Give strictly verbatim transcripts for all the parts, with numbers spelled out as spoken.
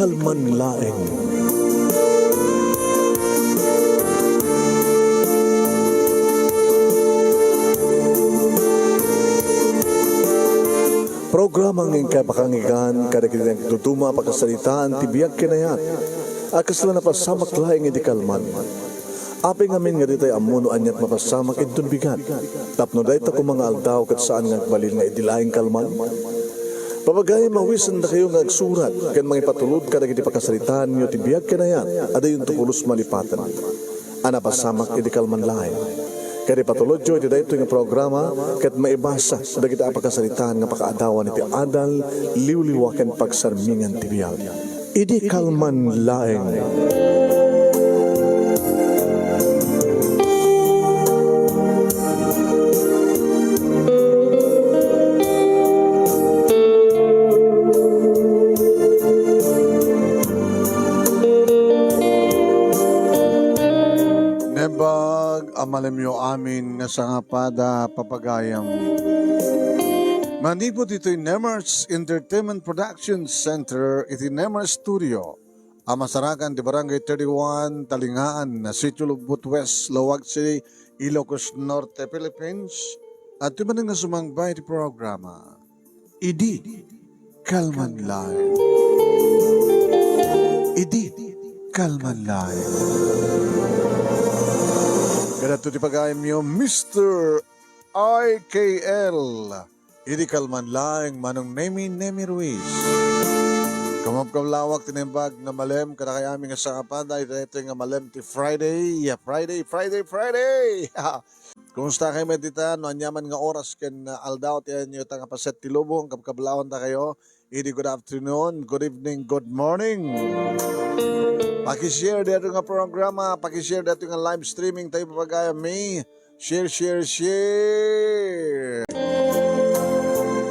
Kalman laeng. Programa nga inkay pakangigan kadagiti nagduduma a pakasaritaan ti biag ken ayat a kasla napasamak laeng iti kalman. Apay ngamin nga ditay ammo no aniat mapasamak inton bigat, tapno dayta koma nga aldaw ket saan nga agbalin nga idi laeng kalman? Papagayam, awisendakayo nga agsurat ken mangipatulod kadagiti pakasaritaanyo ti biag ken ayat a dayonto pulos malipaten a napasamak idi kalman laeng. Ket ipatulodyo iti daytoy nga programa ket maibasa dagiti a pakasaritaan nga pakaadawan iti adal, liwliwa ken pagsarmingan ti biag. Idi kalman laeng. Naimbag a malemyo amin nga sangapada, papagayam. Manipud ditoy Nemars Entertainment Production Center iti Nemars Studio a masarakan ti Barangay thirty-one, Talingaan, Sitio Lubot West, Laoag City, Ilocos Norte, Philippines. Adtoy manen nga sumangbay ti programa. Idi kalman laeng. Idi kalman laeng. Kadto ti pagayamyo, Mister I K L. Idi kalman laeng, Manong Nemi, Nemi Ruiz. Kamakablaawak ti naimbag nga malem kadakay amin nga sangapada iti daytoy nga malem ti Friday. Yeah, Friday, Friday, Friday! Kumusta kayo met dita? No aniaman nga oras ken, uh, aldaw ti ayanyo ta nga paset ti lubong, kabkablaawanta kayo. Idi good afternoon, good evening, good morning. Pakishare dito nga programa, pakishare dito nga live streaming tayo, papagayam mi. Share, share, share.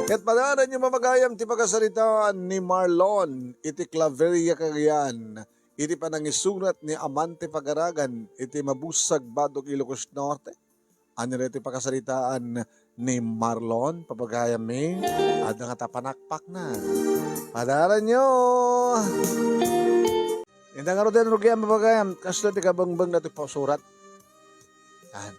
Ket padanan niyo, papagayam, ti pakasaritaan ni Marlon iti Claveria, Cagayan, iti panangisurat ni Amante Pagaragan iti Mabusag, Badok, Ilocos Norte. Ania daytoy pakasaritaan ni Marlon, papagayam mi? Adda nga ta panakpakna. Padaranyo! Inda ngaruden, rugian, papagayam, kastoy ti kabengbeng daytoy pausurat. Yan.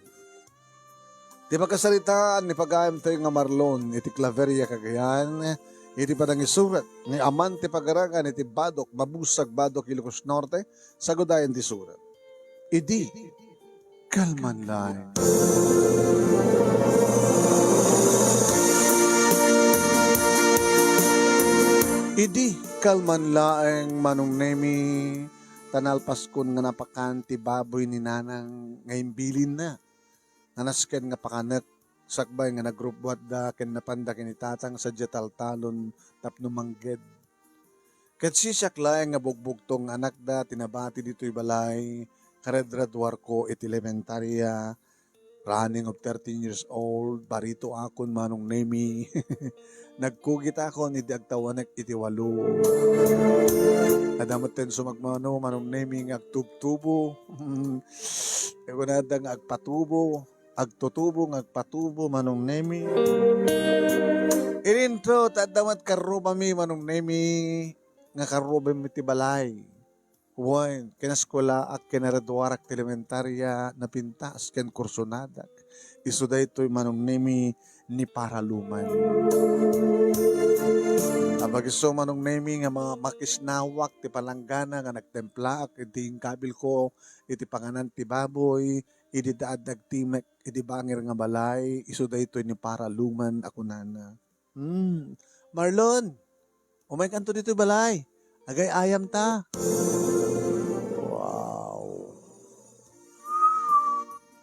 Ti pakasaritaan ni pagayam tayo nga Marlon iti Claveria, Cagayan, iti panangisurat ni Amante Pagaragan iti Badok, Mabusag, Badok, Ilocos Norte, sagudayan ti surat. Idi kalman laeng. Idi kalman laeng, Manong Nemi, ta nalpaskon nga napakan ti baboy ni Nanang nga imbilinna. Nga nasken nga pakanek, sakbay nga nagrubbuatda ken napanda ken ni Tatang sadiay taltalon tapno mangged. Ket siak laeng nga bugbugtong nga anakda ti nabati ditoy balay, karedreduarko iti elementaria, running of thirteen years old, barito akon, Manong Nemi. Nagkugitakon idi agtawanek iti walo. Adda metten sumagmamano, Manong Nemi, nga agtubtubo. Kunada nga agpatubo, agtutubo nga agpatubo, Manong Nemi. Idinto, ta adda met karrubami, Manong Nemi, nga karrubami ti balay. Wen, kinaskuelaak, kinaredwarak ti elementaria, napintas ken kursonadak. Isu daytoy, Manong Nemi, ni Paraluman. Abagiso, Manong Nemi, nga ma-, makisnawak ti palanggana nga nagtemplaak iti inkabilko iti panganan ti baboy, idi daad dagtimek iti bangir nga balay, isu daytoy ni Paraluman a kunana. Hmm. Marlon, umaykanto ditoy balay. Agay-ayam ta. Wow.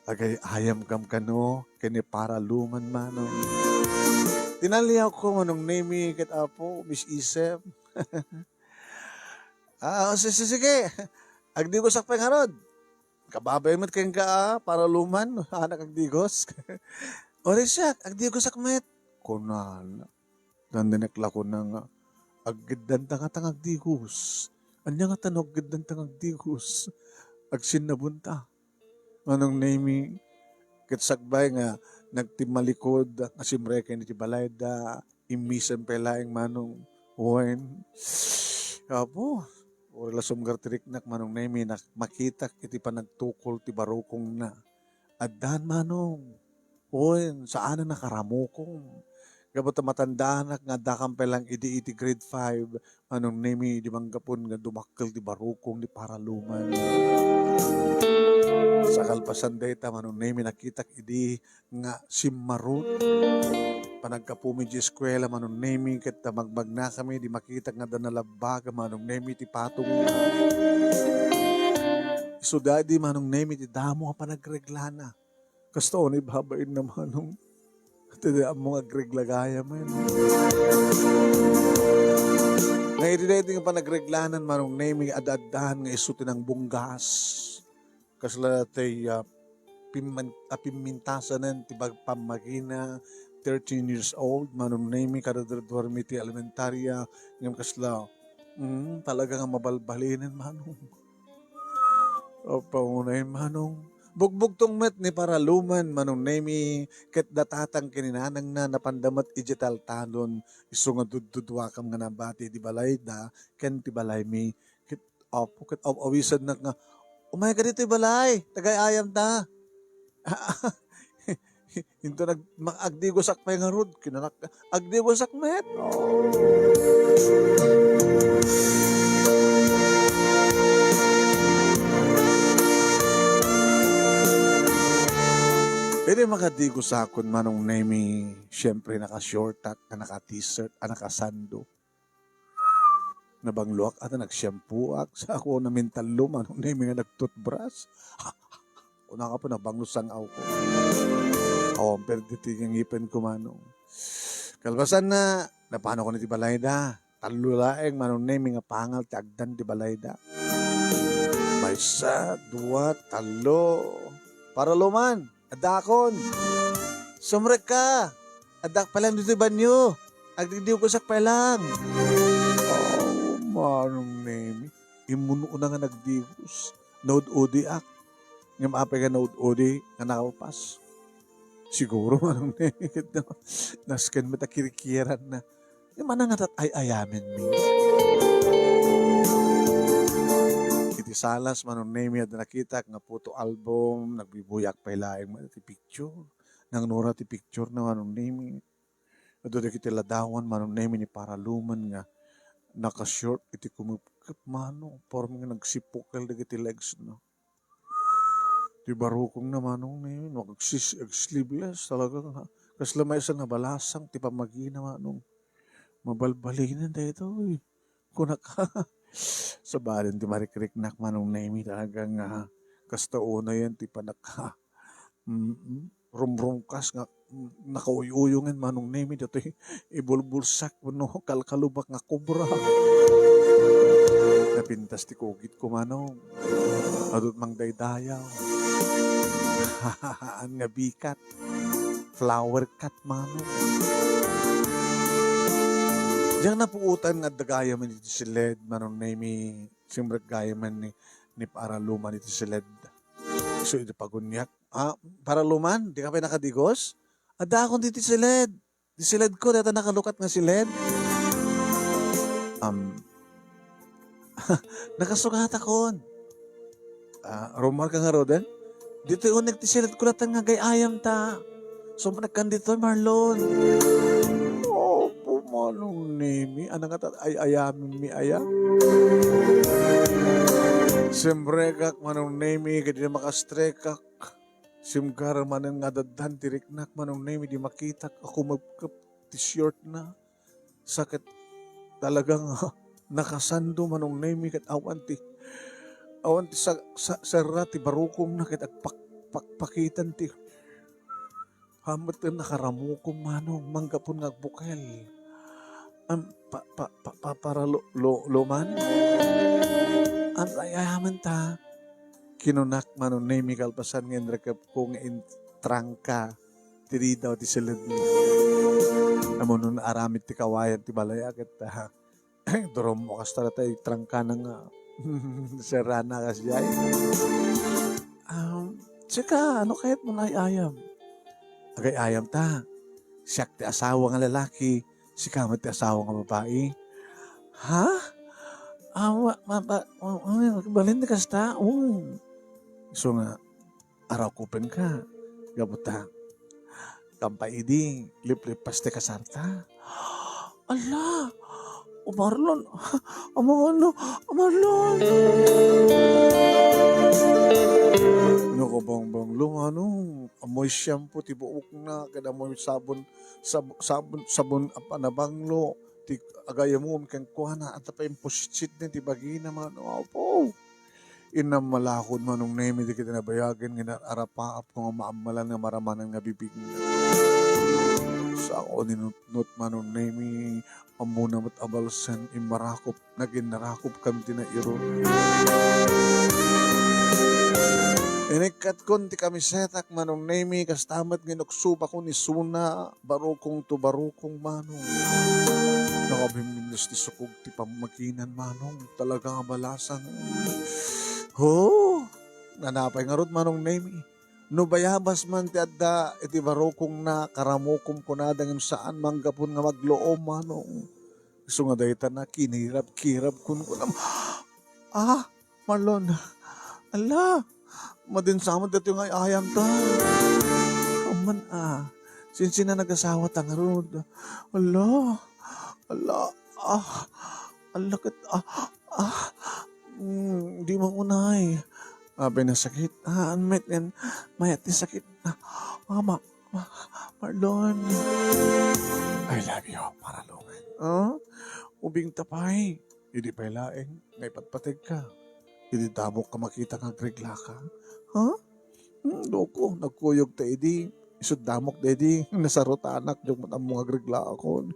Agay-ayam kam kano, ken ni Paraluman, Manong. Tinaliawko, Manong Nemi, ket Apo, Miss Isep. Ah, si-, si-, sige. Agdigosak pay ngarud. Kababay met kenka, a, Paraluman, anak agdigos. Uray siak, agdigosak met. Kunana. Nandinek la kuna nga, aggeddanta nga ta nga agdigos. Ania nga ta no aggeddanta nga agdigos? Agsinnabonta. Manong Nemi, ket sakbay nga nagtimmalikod, nga simreken iti balayda, immisen pay laeng, Manong. Wen. Apo, Puri la sumgar ti riknak, Manong Nemi, nak-, makitak iti panagtukol ti barukongna. Addan, Manong. Wen, saanen a karamukong. Gapu ta matandaanak nga addakan pay lang idi iti grade five, Manong Nemi, idi manggapun nga dumakkel ti barukong ni Paraluman. Sa kalpasan dayta, Manong Nemi, nakitak idi nga simmarot. Panagkapumi di eskuela, Manong Nemi, ket ta magmagnakami, di makitak nga adda nalabbag, Manong Nemi, ti patong. Isu daydi, Manong Nemi, ti damo a panagreglana. Kasta unay babain na, Manong. Ket di ammo nga agregla gayam. Nga idi daydi nga panagreglanan, Manong Nemi, ad-addan nga isu ti nangbunggas. Kasla tay, ah, pimman-, ah, pimmintasanen ti bag-, pammagina, thirteen years old, Manong Nemi, kada durduarmi ti elementaria, ngem kasla, mm, talaga nga mabalbalinen, Manong. Apo unay, Manong. Bugbugtong met ni Paraluman, Manong Nemi, ket datatan ken ni nanangna, napanda met idiay taltalon, isu nga dudduduakam nga nabati ti balayda ken ti balaymi, ket Apo, ket aw-awisannak nga, "Umayka ditoy balay, tagay-ayam ta." Into nag-, ma-, agdigosak pay ngarud, kinanak-, agdigosak met. Oh. Idi makadigosakon, Manong Nemi, siyempre naka-short ak, naka-t-shirt, ah, naka-sando. Nabangloak, ata nagsiyampuak, sa ako namintallo, Manong Nemi nga nagtutbras. Kunaka po, nabanglo sang-aw ko. Awan pay ditoy nga ngipen ko, Manong. Kalpasan na, napano ko na ti balayda. Tallo laeng, Manong Nemi, nga pangal ti agdan ti balayda. Maysa, dua, tallo. Paraluman. Addaakon. Sumrekka. Addaak pay lang ditoy banio. Agdidigosak pay lang. Oh, Manong Nemi. Immuno na nga nagdigos. Naud-udiak. Ngem apay nga naud-udi nga nakalpas? Siguro, Manong Nemi, ket na-, nasken met a kirikieranna. Di man nga tat ay-ayamen mi. Iti salas, Manong Nemi, adda nakitak nga photo album, nagbibuyak pay laeng man iti picture. Nangnura ti picture na, Manong Nemi. Adu dagiti ladawan, Manong Nemi, ni Paraluman nga naka-short iti kumepkep, Manong, parang nga nagsipukel dagiti legs na. Ti barukongna, Manong, ni, no, agsis-, ag-sleeveless talaga nga. Kasla maysa nga balasang ti pammagina, Manong. Mabalbalinen daytoy. Kunaka. Sabalen ti marikriknak, Manong Nemi, talaga nga kasta unayen ti panaka-, mm, rumrumkas nga, mm, nakauy-uyongen, Manong Nemi, datoy ibulbulsak wenno kalkalubak nga kobra. Napintas ti kugitko, Manong. Adut mangdaydayaw. Haan nga bikat. Flower cut, Manong. Diak napuotan nga adda gayam iti siled, Manong Nemi. Simrek gayam ni, ni Paraluman iti siled. So, iti paguniak. Ah, Paraluman, di ka pay nakadigos? Addaakon ditoy siled. Ti siledko, dayta nakalukat nga siled. Am, nakasugatakon. Ah, rummuarka ngaruden? Ditoy uneg ti siledko latta nga agay-ayam ta. Sumrekkan ditoy, Marlon. Apo, Manong Nemi, ania nga tat ay-ayamen mi aya? Simrekak, Manong Nemi, ket di makastrekak. Simgar manen nga addan ti riknak, Manong Nemi, di makitak a kumepkep ti short na. Sa ket talagang nakasando, Manong Nemi, ket awan ti, awan ti sa-, sa-, serra ti barukongna ket agpak-, pakpakitan ti, hamet ken nakaramukong, Manong, manggapu nga agbukel. Am, pa, pa, pa, pa, para lo, lo, loman? Am, ay, ay, aman ta. Kinunak, Manong Nemi, kalpasan nga inrekepko nga intrangka ti ridaw ti siledmi. Ammom no naaramid ti kawayan ti balay a ket, ah, durummo kasta dayta itrangkana nga serrana kasdiay. Um, sika, ano kayatmo nga ay-ayam? Agay-ayam ta. Siak ti asawa nga lalaki, sika met ti asawa nga babai. Ha? Ah, ma-, ma-, ma-, ma-, ma-, balin ti kasta? Oo. Isu nga, arakupenka. Gapu ta, kampay idi, liplipas ti kasarta. Ala! O Marlon! Amang ano? O Marlon! Naku, bangbanglo, manong. Ammoy shampoo ti buokna, ket ammoy sabon, sab-, sabon, sabon a panabanglo. Ti agayamem kenkuana, anta pay impositsit ni ti bagina, manong. Apo! Inammalakon, Manong Nemi, dagiti nabayagen nga inarapaapko nga maammalan nga maramanan nga bibigna. Sao ninutnot, Manong Nemi, ammona met a balsen, immarakop, naginnarakopkami ti nairun. Inikkatkon ti kamisetak, Manong Nemi, kasta met nga inuksobakon isuna, barukong to barukong, Manong. Nakabimbinos ti sukog ti pammaginan, Manong. Talaga nga balasang. Ho! Nanapay ngarud, Manong Nemi. No bayabas man ti adda iti barukongna, karamukom kunada ngem saan manggapon nga magluom, Manong. Isu nga dayta na kinirab-kirab kunkunam. Ah, Marlon. Ala, madinsaman daytoy nga ay-ayam ta. Amman, ah, sinsin a nagasawa ta ngarud. Ala, ala, ah, ala ket, ah, ah, mm, di mangunay. Apay nasakit? Ah, met ken mayat ti sakit. Ah, ah, ma-, ma-, Marlon. I love you, Marlon. Ah? Ubing ta pay. Idi pay laeng nga ipatpategka. Idi damok a makita nga agreglaka. Ha? Hmm, loko, nagkuyog ta idi. Isut damok daydi, nasarutanak, diak met ammo nga agreglakon.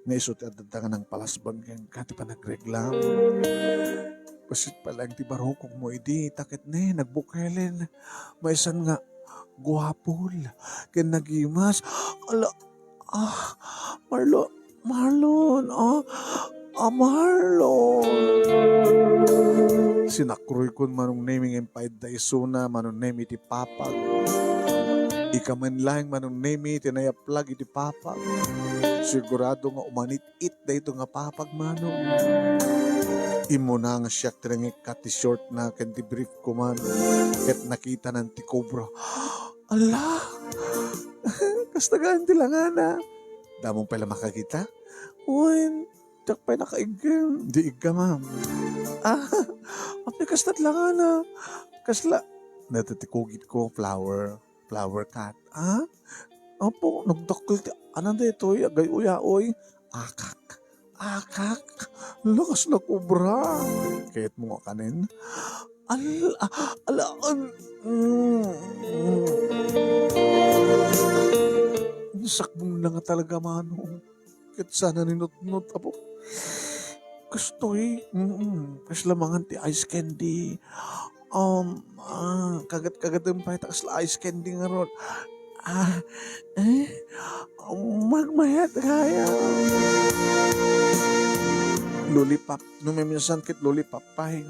Nga isu ti adda nga nangpalasbang kenka ti panagreglam. Bassit pay laeng ti barukongmo idi, ta ket ne, nagbukelen. Maysan nga, guapol, ken nagimas. Ala, ah, Marlo-, Marlon, ah, ah, Marlon. Sinakroykon Manong Nemi nga impaidda isuna, Manong Nemi ti papag. Ikamen laeng Manong Nemi ti nayaplag iti papag. Sigurado nga umanit-it daytoy nga papag, Manong. Immuna nga siak ti nangikkat ti shortna ken ti brief ko man, ket nakitanan ti kobra. Ala! Kasta gayam ti langana. Damon pay la makakita? Wen, diak pay nakaiggem. Di igga, ma'am. Ah, apay kasta ti langana? Kasla, dayta ti kugit ko, flower, flower cat. Ah? Apo, nagdakkel ti, ano daytoy, agay uyaoy? Akak. Akak. Lakas na kobra. Kayat mo nga kanen? Al-, ah, ala, an-, mm, mm. Sakbong na nga talaga, Manong. Ket sana ninutnot, apo. Kastoy, mm, kasla mangan ti ice candy. Um, ah, kagat-kagatem pay ta kasla ice candy ngarud. Ah, eh, magmayat kaya. Lollipop. No maminsan ket lollipop pay.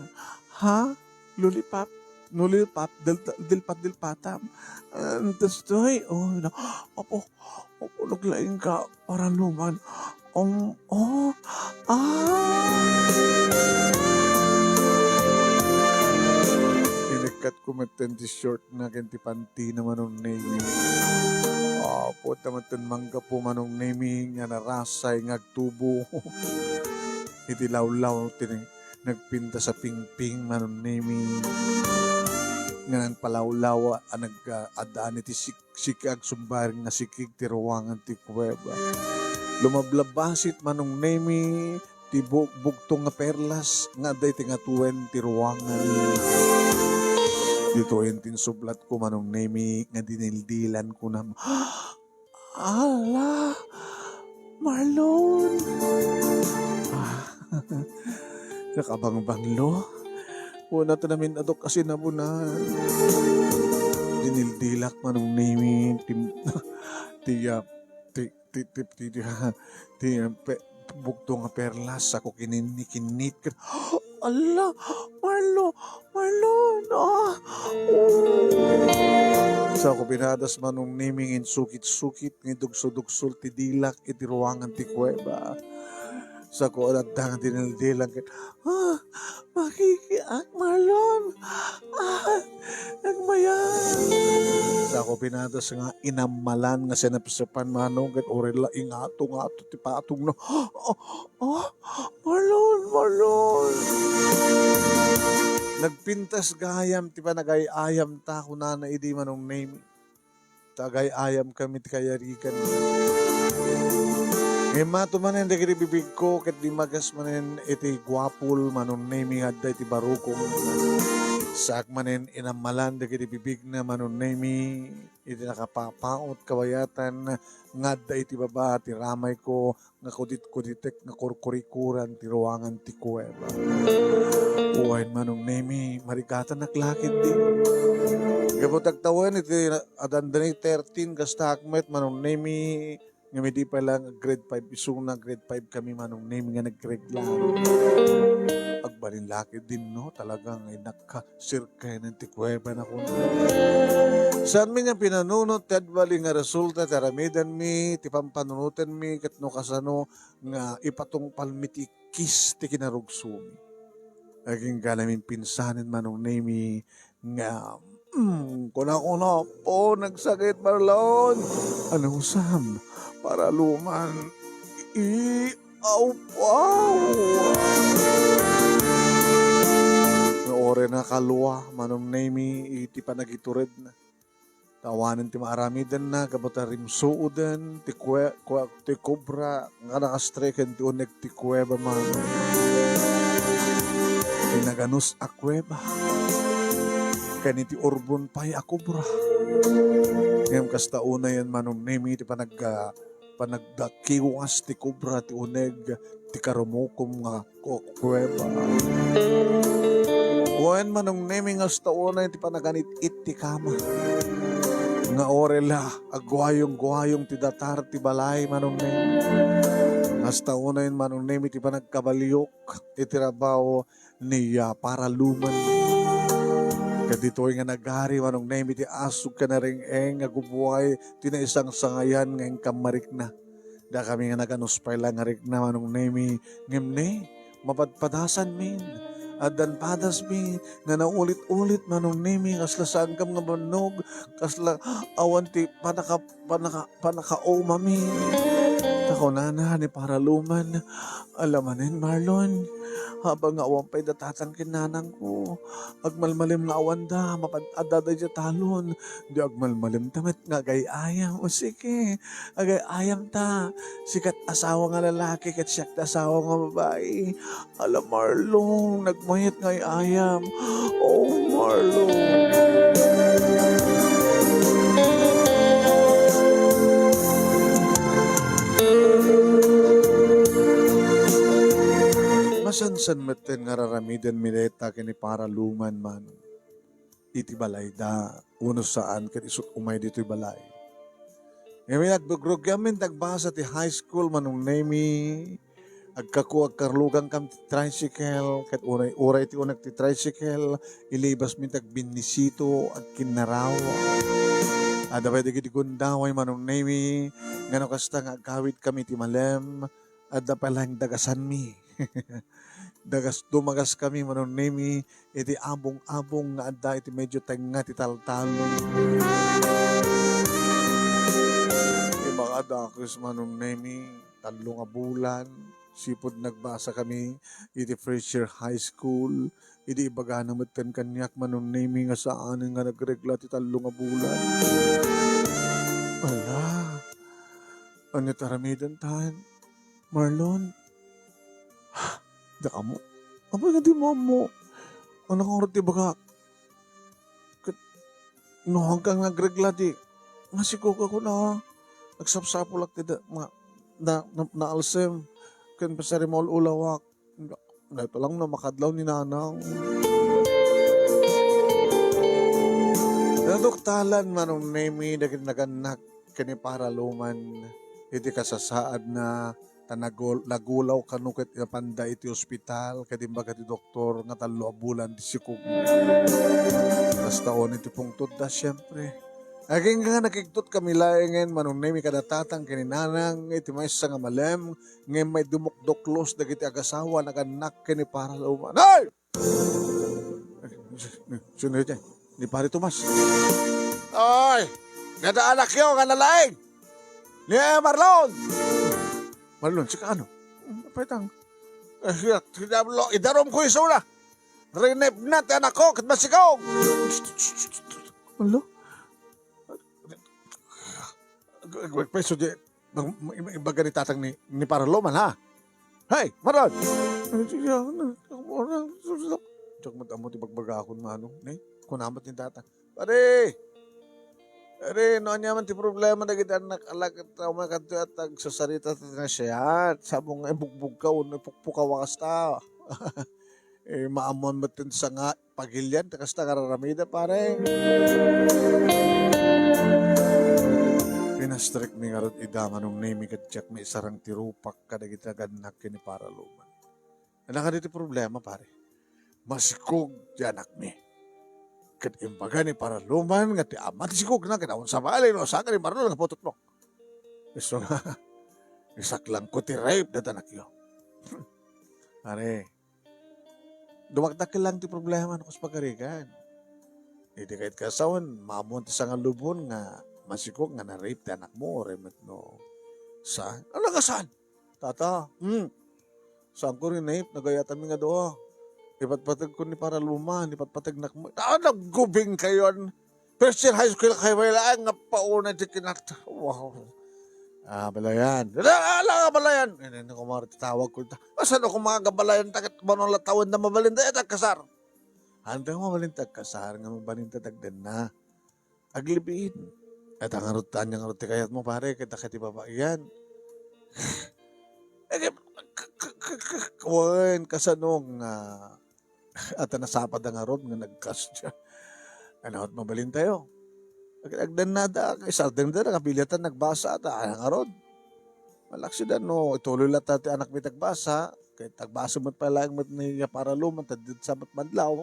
Ha? Lollipop? No lollipop, dil-, dilpat-dilpatam. Ah, kastoy. Oh, na. Apo, apo, naglaingka. Para luman. Um, oh, ah. Inikkat ko metten ti short na ken ti panty na Manong Nemi. Apo, ta metten manggapu Manong Nemi nga narasay nga agtubo. Iti lawlaw ti nagpintas a pingping Manong Nemi. Nga nangpalawlaw a nag-, ah, addaan iti sik-, siki agsumbaring nga sikig ti ruangan ti kuweba. Lumablabbasit Manong Nemi ti bu-, bugtong nga perlas nga adda iti ngatuen ti ruangan. Ditoyen ti insublatko Manong Nemi nga dinildilan ko na, ala, Marlon! Ah, nakabangbanglo. Una ta namin adok a sinabunan. Dinildilak Manong Nemi ti, ti, ah, ti, ti, ti, ti, ti, ah, ti, ah, pe-, bugto nga perlas, ako kininni-kinnit. Ala, Marlo, Marlon, ah. Sa ako pinadas Manong Nemi nga insukit-sukit nga idugso-dugsol ti dilak iti ruangan ti kuweba. Sako adda nga dinildilang ket, "Ah, makikiak, Marlon. Ah, nagmayat." Sako pinadas nga inammalan nga sinapsapan, Manong, ket uray la ingato-ngato ti patongna. "Ah, ah, Marlon, Marlon." Nagpintas gayam ti panagay-ayamta, kunana idi, Manong Nemi. Ta agay-ayam kami ti kayarigan. Ngem mato manen dagiti bibigko ket dimmagas manen iti guapol, Manong Nemi, nga adda iti barukong. Saak manen inammalan dagiti bibigna, Manong Nemi, iti nakapapaut kabayatan nga adda iti baba ti ramayko nga kudit-kuditek nga kurkurikuran ti ruangan ti kuweba. Wen, Manong Nemi, marigatanak la ketdi. Gapu ta agtawen iti adandani thirteen, kastaak met, Manong Nemi, ngem idi pay laeng grade five isuna, grade five kami, Manong Nemi, nga nagregla. Agbalin la ketdin, no? Talaga nga inakka sirkenen ti kuweba na kuno. Saanmi nga pinanunot ti adbali nga resulta ti aramidenmi, ti pampanunotenmi, ket no kasano nga ipatungpalmi ti kis ti kinarugsomi. Agingga namin pinsanen, Manong Nemi, nga, mm, kuna-kuna po, nagsakit, Marlon. Ano, Sam? Paraluman. I, aw, aw. Nga ore na kalua, Manong Nemi, iti panagituredna. Ta awanen ti maaramidenna, gapu ta rimsuoden ti kue-, kue-, ti kobra nga nakastreken ti uneg ti kuweba, Manong. Ti naganus a kuweba. Ken iti urbon pay a kobra. Ngem kasta unayen, Manong Nemi, ti panag-, panagdakiwas ti kobra ti uneg ti karumukom nga ku-, kuweba. Wen, Manong Nemi, nga kasta unay ti panaganit-it ti kama. Nga ore la, agguayong-guayong ti datar ti balay, Manong Nemi. Kasta unay, Manong Nemi, ti panagkabaliok iti rabaw ni, ah, Paraluman. Ket ditoy nga nagari, Manong Nemi, ti asug ken nareng-eng nga gubuay ti naisangsangayan nga inkammarikna. Dakami nga naganus pay la nga rikna, Manong Nemi, ngem ne, mapadpadasanmin. Addan padasmi nga naulit-ulit, Manong Nemi, kasla sangkam nga bannog, kasla awan ti panaka-, panaka-, panakaumami. Ta kunana ni Paraluman, "Ala manen, Marlon, habang nga awan pay datatan ken nanangko, agmalmalem nga awanda, mapad-, adda daydiay talon, di agmalmalemta met nga agay-ayam." O sige, agay-ayamta. Sika ti asawa nga lalaki ket siak ti asawa nga babai. Ala, Marlon, nagmayat nga ay-ayam. Oh, Marlon. Masansan metten nga raramidenmi dayta ken ni Paraluman, Manong, iti balayda, wenno saan ket isut' umay ditoy balay. Ngem nagrugrugyamin ti agbasa ti high school, Manong Nemi, agkaku-, agkarlugankam ti tricycle, ket unay, uray ti uneg ti tricycle, ilibasmi ti agbinnisito, agkinnaraw. Adda pay dagiti gundaway, Manong Nemi, nga no kasta nga agkawidkami iti malem, adda pay laeng dagasanmi. Dagas, dumagaskami, Manong Nemi, iti abong-abong nga adda iti medyo tengnga ti taltalon. Imbag a dakes, Manong Nemi, tallo nga bulan, sipud nagbasakami iti first year high school, idi ibagana metten kaniak, Manong Nemi, nga saanen nga nagregla ti tallo nga bulan. Ala, ania ti aramidenta, Marlon? Dakamu. Apay nga dimo ammo? Ano nga oras ti bagak? Ket no, hangkan nga agregla ti, nga siko ka kuna, nagsapsapulak ti da-, ma-, na, na, naalsem, ken pasarimaul-ulawak. Dayta lang no makadlaw ni Nanang. Naduktalan, Manong Nemi, dagiti nagannak ken ni Paraluman iti kasasaadna, ta nagul-, nagulaw kano ket napanda iti ospital, ket imbaga ti doktor nga tallo a bulan ti sikog. Kasta unay ti pungtodda, siempre. Agingga nakigtot kami laengen, Manong Nemi, kada tatang ken ni nanang iti maysa nga malem, ngem may dumukduklos dagiti agasawa, nagannak ken ni Para Luman. Ay! Sino iti? Ni Pare Tomas. Ay! Kada anakyo nga nalaing! Ni Marlon! Marlon, sika ano? Apay tang? Eh, siya, ti Diablo, idarum ko isuna. Rinipna ti anakko, ket masikog. Alo? Agpayso di, mag-, mag-, ibaga ni tatang ni, ni Para Luman, ha? Hey, Marlon! Ay, siya, ano? Diak met ammo ti bagbagakon, Manong, ne? Kuna met ni tatang. Pare! Pare, no ania man ti problema dagiti annak, ala ket umay kadto at agsasarita ti nasiat. Sabong nga ibugbog ka wenno ipukpok ka wa kasta. Eh, maammoan met ti sanga pagilian ta kasta nga raramida, pare. Pinastrek mi ngarud ida, Manong Nemi, ket diak maisarang ti rupak kadagiti nagannak ken ni Para Luman. Ania kadi ti problema, pare? Masikog ti anakmi. Ket imbaga ni Para Luman nga ti ama ti sikogna, ket awan sabali no saan ni Marlon nga putotmo. Isu nga, isaklangko ti rape dagiti anakyo. Pare, dumakdakkel lang ti problema no kas pagarigan. Idi kayat kasawen, maammoan ti sanga lubon nga masikog nga na-rape ti anakmo, uray met no saan. Ala nga saan? Tata, hmm. Saanko rin na-rape, nagayatanmi nga dua. Ipatpateg ko ni Para Luman, ipatpateg nak mo. Ah, naggubing kayon. First year high school kayo, wala nga pauna di kinat. Wow. Ah, balayan. Ala, ala, balayan. Ini, ini, kumari, tawag ko ita. Asan ako mga gabalayan, tagat, banong latawen na mabalin, dahil tagkasar. Ante mabalin tagkasar, nga mabalin ta tagden na. Aglibiin. At ang arot, anya nga arot ti kayat mo, pare, kita ka ti babayan. Eh, k-, k-, k-, k-, wen, kasano nga at nasapa da ngarod nga nagkasdiay. Ano, at mabalin tayo? Ag-, agdan na da, kay sardeng da, nakapilitan, nagbasa, ta, ay, ngarod. Malaksidan, no, ituloy la ta ti anak mi tagbasa, kay tagbasa met pay laeng met ni Para Luman, ta di sa met madlaw.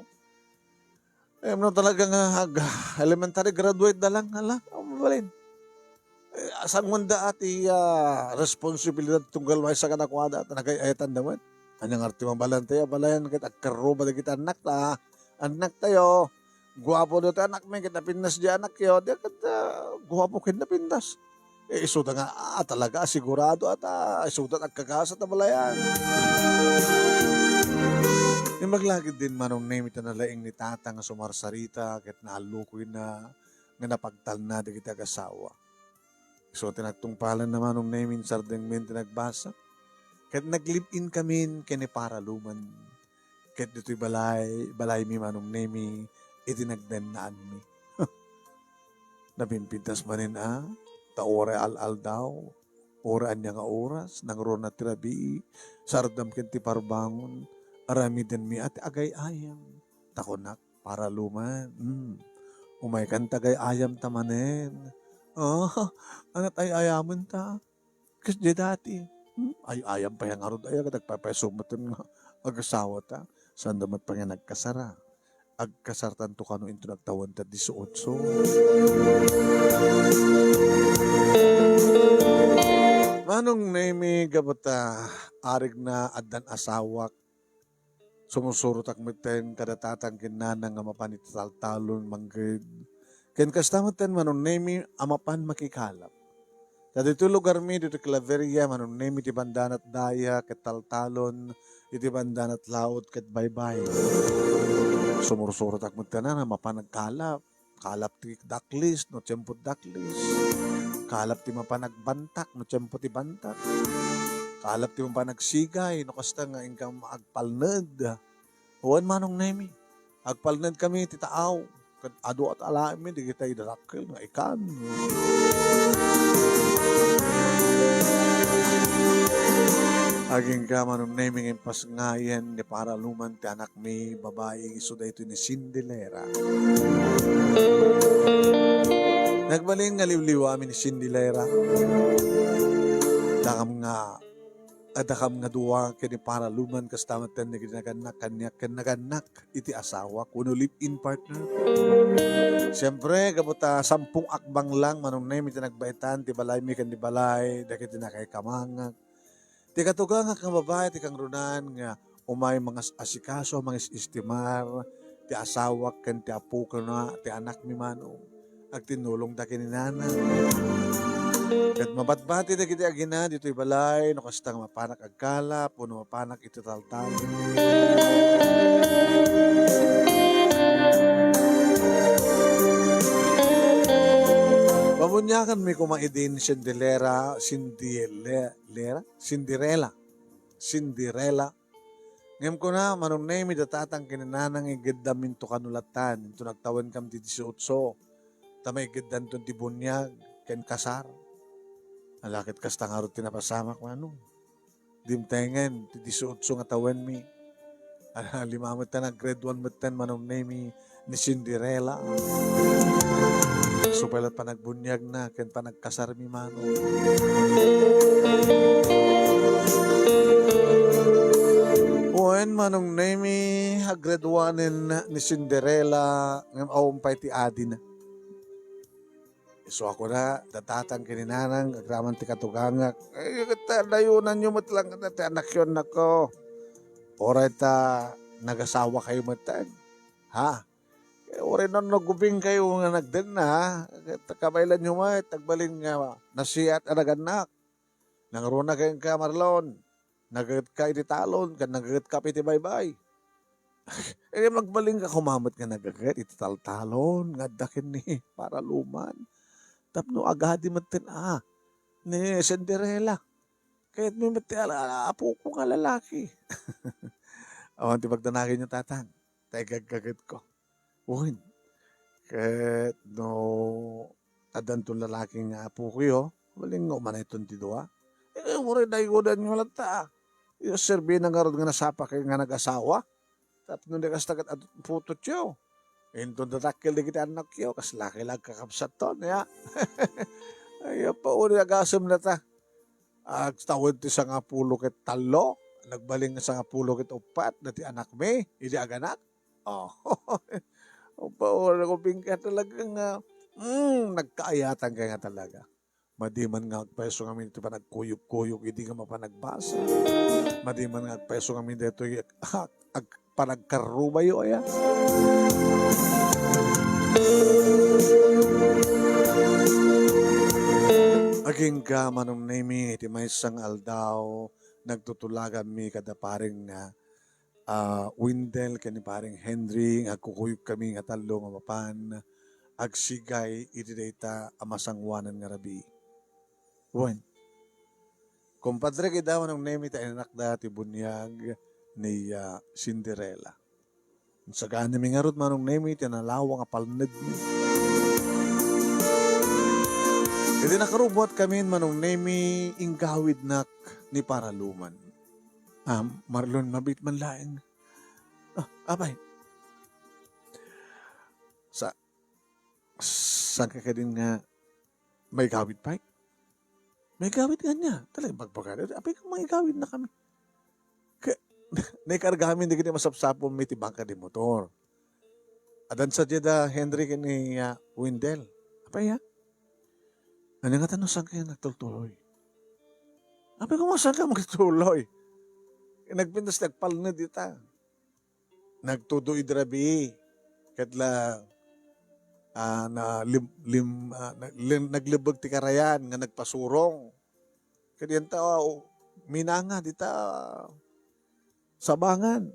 Eh, no, talaga nga ag-, elementary graduate da lang, hala, ang mabalin. Eh, asan man da ati, ah, responsibilidad tunggal maysa kadakuada, ta nagay-ayatan da man. Anya nga ti mabalan tayo, balayan ket agkarruba dagiti anak ta, anak tayo. Guapo da ti anak mi, ket napintas di anak yo, di ket, ah, guapo ket napintas. Eh, isuda nga, ah, talaga, sigurado ata, isuda agkagasa ta balayan. Imbag lagid din Manong Nemi ta nalaing ni Tata nga sumarsarita, ket naallukoyna nga napagtalna dagiti agasawa. Isu ti nagtungpalan na Manong Nemi, sardeng min ti nagbasa. Ket nag-live-in kamin ken ni Para Luman. Ket ditoy balay, balay mi Manong Nemi, iti nagdannaanmi. Napimpintas manen a, ta uray al-aldaw, uray ania nga oras, nangruna ti rabii, sardam ken ti parbangon, aramidenmi a ti agay-ayam. Ta kunak, Para Luman, mm, umaykan ta agay-ayam ta manen. Ah, anat ay-ayamen ta? Kasdiay dati. Hmm? Ay-ayam pay ngarud aya, ket agpaypayso met nga agasawata. Saan da met pay nga nagkasara? Agkasartanto kano inton agtawen ta dieciocho. Manong Nemi, gapu ta arigna addan asawak, sumursurotak metten kada tatang ken nanang nga mapan iti taltalon mangged. Ken kasta metten Manong Nemi a mapan makikalap. Ta ditoy lugarmi, ditoy Claveria, Manong Nemi, ti bandanat daya ket taltalon, iti bandanat laut ket baybay. Sumursurotak metten a mapan nagkalap. Kalap ti daklis no tiempo ti daklis. Kalap ti mapan agbantak no tiempo ti bantak. Kalap ti mapan agsigay no kasta nga inkam agpalned. Wen, Manong Nemi, agpalned kami ti taaw. Ket adu a alaenmi dagiti dakkel nga ikan. Agingga, Manong Nemi, nga impasngayen ni Para Luman ti anakmi babai, isu daytoy ni Cindy Lera. Nagbalin nga liwliwa amin ni Cindy Lera. Dakam nga, adakam nga dua ken ni Para Luman, kasta met ken ni nagannak, kaniak ken nagannak iti asawak wenno live-in partner. Siempre, gapu ta sampung akbang lang, Manong Nemi, ti nagbaetan ti balaymi ken ni balay dagiti nakaikamangak. Ti katugangak nga babai ti kangrunan nga umay mangas-asikaso, mangis-istimar ti asawak ken ti apokona, ti anakmi, Manong. Agtinnulongda ken ni Nanang. Ket mabatbati dagiti agina ditoy balay no kasta nga mapanak agkalap wenno mapanak iti taltalon. Pabuniaganmi koma idin Cinderella, Cinderella, Cinderella, Cinderella. Ngem kuna, Manong Nemi, da tatang ken ni Nanang, igiddaminto kano lattan, inton agtawenkam ti disiotso, ta maigiddanton ti buniag ken kasar. Ala ket kasta ngarud ti napasamak, Manong. Dimtengen ti disiotso nga tawenmi. Ala, lima metten a grade one metten, Manong Nemi, ni Cinderella. Isu pay la't panagbuniagna ken panagkasarmi, Manong. Wen, Manong Nemi, a grade one ni Cinderella, ngem awan pay ti adina. Isu a kuna, da tatang ken ni Nanang, agraman ti katugangak. Ay, ket ta, dayonanyo met lang ti anakyo, annakko. Uray ta nagasawakayo metten. Ha? Eh, uray no, no gubingkayo nga nagdenna, ha? Ket kabaelanyo met, agbalin nga nasiat a nagannak. Nangruna kenka, Marlon. Nagagetka iti talon, ken nagagetka iti baybay. Eh, agbalinka koma met nga nagaget iti taltalon nga adda ken ni Paraluman. Tapno agadi metten a, ni Cinderella. Kayatmi met ti ala-, apoko nga lalaki. Awan ti pagdanagenyo, tatang. Ta igaggagetko. Wen, ket no addanton lalaki nga apokayo, mabalin nga umanayton ti dua. Eh, uray dayonanyo latta. Isu serbina ngarud nga nasapakayo nga nagasawa. Tapno di kasta ket adda putotyo. Inton dadakkel dagiti annakyo, kasla kay la agkakabsatton, ya. Ay, apo, uri agasem nata. Agtawen ti sangapulo ket tallo, nagbalin nga sangapulo ket uppat, dati anakmi, idi aganak. Oh. Apo, uri ko pingka talaga nga, mm, nagkaayatan kay nga talaga. Madi man nga agpayso ngamin iti panagkuyog-kuyog idi nga mapanagbasa. Madi man nga agpayso ngamin daytoy ag-, ag-, panagkarrubayo, aya. Agingga, Manong Nemi, iti maysa nga aldaw, nagtutulaganmi kada paring nga ah, Windel ken ni Paring Henry nga agkukuyogkami nga tallo nga mapan agsigay iti dayta a masangoanan nga rabii. Wen, kumpadre, kidda Manong Nemi ta inanakda ti buniag ni, ah, Cinderella. Saganami ngarud, Manong Nemi, ti nalawang a palnedmi. Idi nakarubuat kamin, Manong Nemi, inggawidnak ni Paraluman. Ah, Marlon, mabiit man laeng. Ah, apay. Sa-, saan ka kadin nga maigawid pay? Maigawid nga niya. Talagang bagbaga. Apay, kung maigawid na kami. Ka-, naikarga amin dagiti masapsapulmi ti bangka di motor. Addan sadiay da Henry ken ni, ah, Windel. Apay, ah? Ania ngata no saan kayo nagtultuloy? Apay, kung saan ka magtuloy? Nagpintas, nagpalned ita. Nagtudo idi rabii. Ket la, ah, na lim-, lim-, ah, na-, lim-, naglebbeg ti karayan nga nagpasurong. Ket dianta, ah, minanga dita sabangan.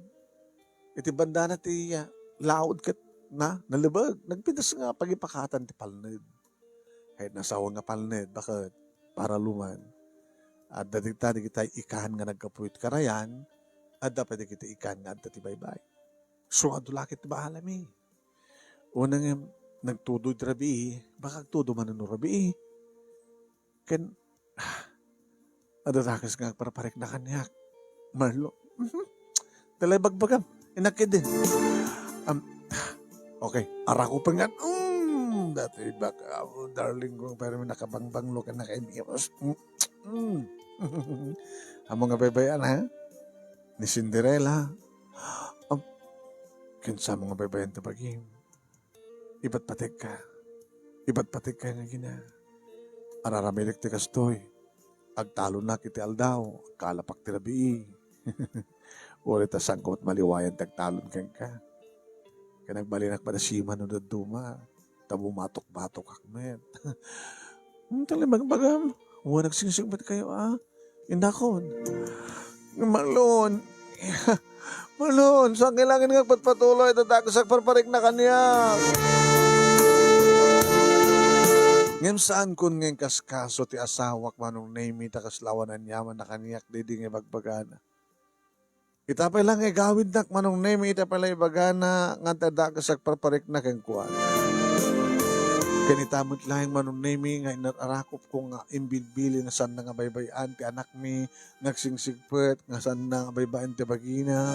Iti bandana ti, ah, laud ket na, nalebeg. Nagpintas nga pagipakatan ti palned. Ket nasawen nga palned, baket Paraluman. Adda dita dagiti ikan nga naggapu iti karayan, adda pay dagiti ikan nga adda ti baybay. So, adu la ket ti baalami. Una nga nagtudo iti rabii, baka agtudo manen no rabii. Ken, ah, adda dakes nga agparparikna kaniak. Marlo. Talay bagbagam. Inakid din. Um, okay. Arako pa nga. Mm, dati baka, darling ko, pero nakabangbanglo ka, nakaimiyos. Mm, mm. Amo nga baybayan, ha? Ni Cinderella. Um, kinsa mo nga baybayan ta bagim? Ipatpategka. Ipatpategka nga agina. Ar-aramidek ti kastoy. Agtalonak iti aldaw, agkalapak ti rabii. Uray ta saanko met maliwayan ti agtalon kenka. Ken agbalinak pay a siman no dadduma, ta bumatok-batokak met. Hmm, talaga, bagbagam. Wa, nagsingsing met kayo, ah. Indakon. Marlon. Marlon, saan kailangan nga agpatpatuloy? Tatakas agparparikna kaniak. Ngem saankon nga inkaskaso ti asawak, Manong Nemy, ta kasla awan aniamanna kaniak daydi nga ibagbagana. Ita pay la nga igawidnak, Manong Nemy, ita pay la ibagana nga adda kas agparparikna kenkuana. Ken ita met laeng, Manong Nemy, nga inar-arakupko nga imbilbilin a saanna nga baybay-an ti anakmi, nga agsingsigpet, nga saanna nga baybay-an ti bagina.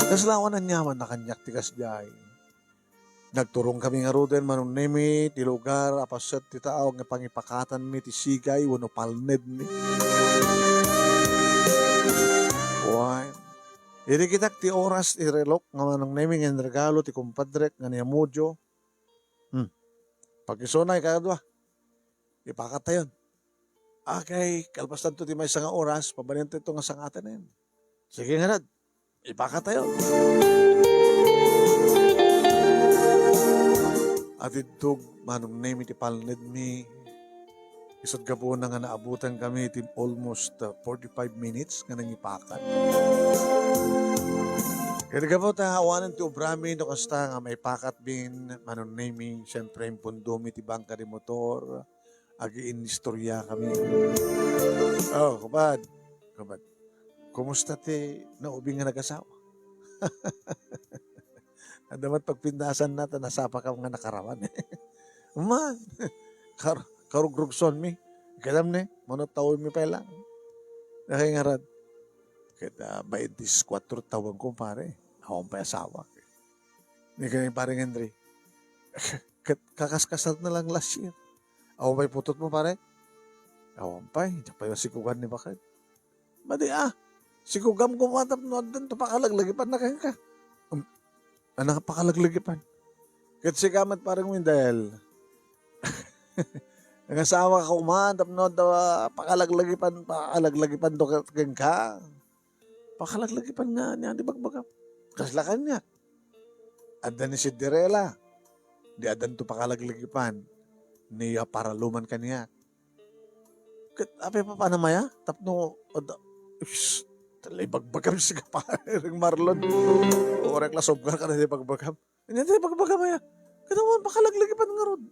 Kasla awan aniamanna kaniak ti kasdiay. Nagturongkami ngaruden, Manong Nemy, ti lugar a paset ti tao nga pangipakatanmi ti sigay wenno palnedmi. Wen, irigitak ti oras ti relok nga, Manong Nemy, nga inregalo ti kumpadrek nga ni Amudio. Hmm. Pakisuna, ikadua. Ipakattayon. Akay, kalpastanto ti maysa nga oras, pabaliantayo nga sangatanen. Sige ngarud, ipakattayo. Atiddog, Manong Nemy, ti palnedmi. Isut' gapuna nga naabutan kami ti almost, uh, forty-five minutes nga nangipakat. Ket gapu ta awanen ti obrami no kasta nga maipakat bin, Manong Nemy, siyempre, impundomi ti bangka ti motor. Agiinnistorya kami. Oh, kumad. Kumad. Kumusta ti naubing nga nagasawa? Adda met pagpindasanna ta nasapakam nga nakaraman. Man, kar-, karugrugsuanmi. Kadam ni, manut tawenmi pay lang. Nakay ngarud. Ket, ah, baintis kuatro tawenko, pare. Awan pay asawak. Ni kay Pare Henry. Ket kakaskasatna lang last year. Awan pay putotmo, pare? Awan pay, diak pay masikugan ni baket. Madi, ah, sikugam koma tapno addanto pakalaglagipanna kenka. Um, ano nga pakalaglagipan? Ket sika met, Pare Wendell. Nangasawa ka koma tapno adda pakalaglagipan, pakalaglagipanto kenka. Pakalaglagipan nga ania ti bagbagam. Kasla kaniak. Adda ni Cinderella. Di addanto pakalaglagipan. Ni, ah, paraluman kaniak. Ket apay papanam aya? Tapno, adda, ips, talaga ibagbagam sika, Pare Marlon. Orek la sobgar ka na di bagbagam. Ania ti ibagbagam aya? Ket awan pakalaglagipan ngarud.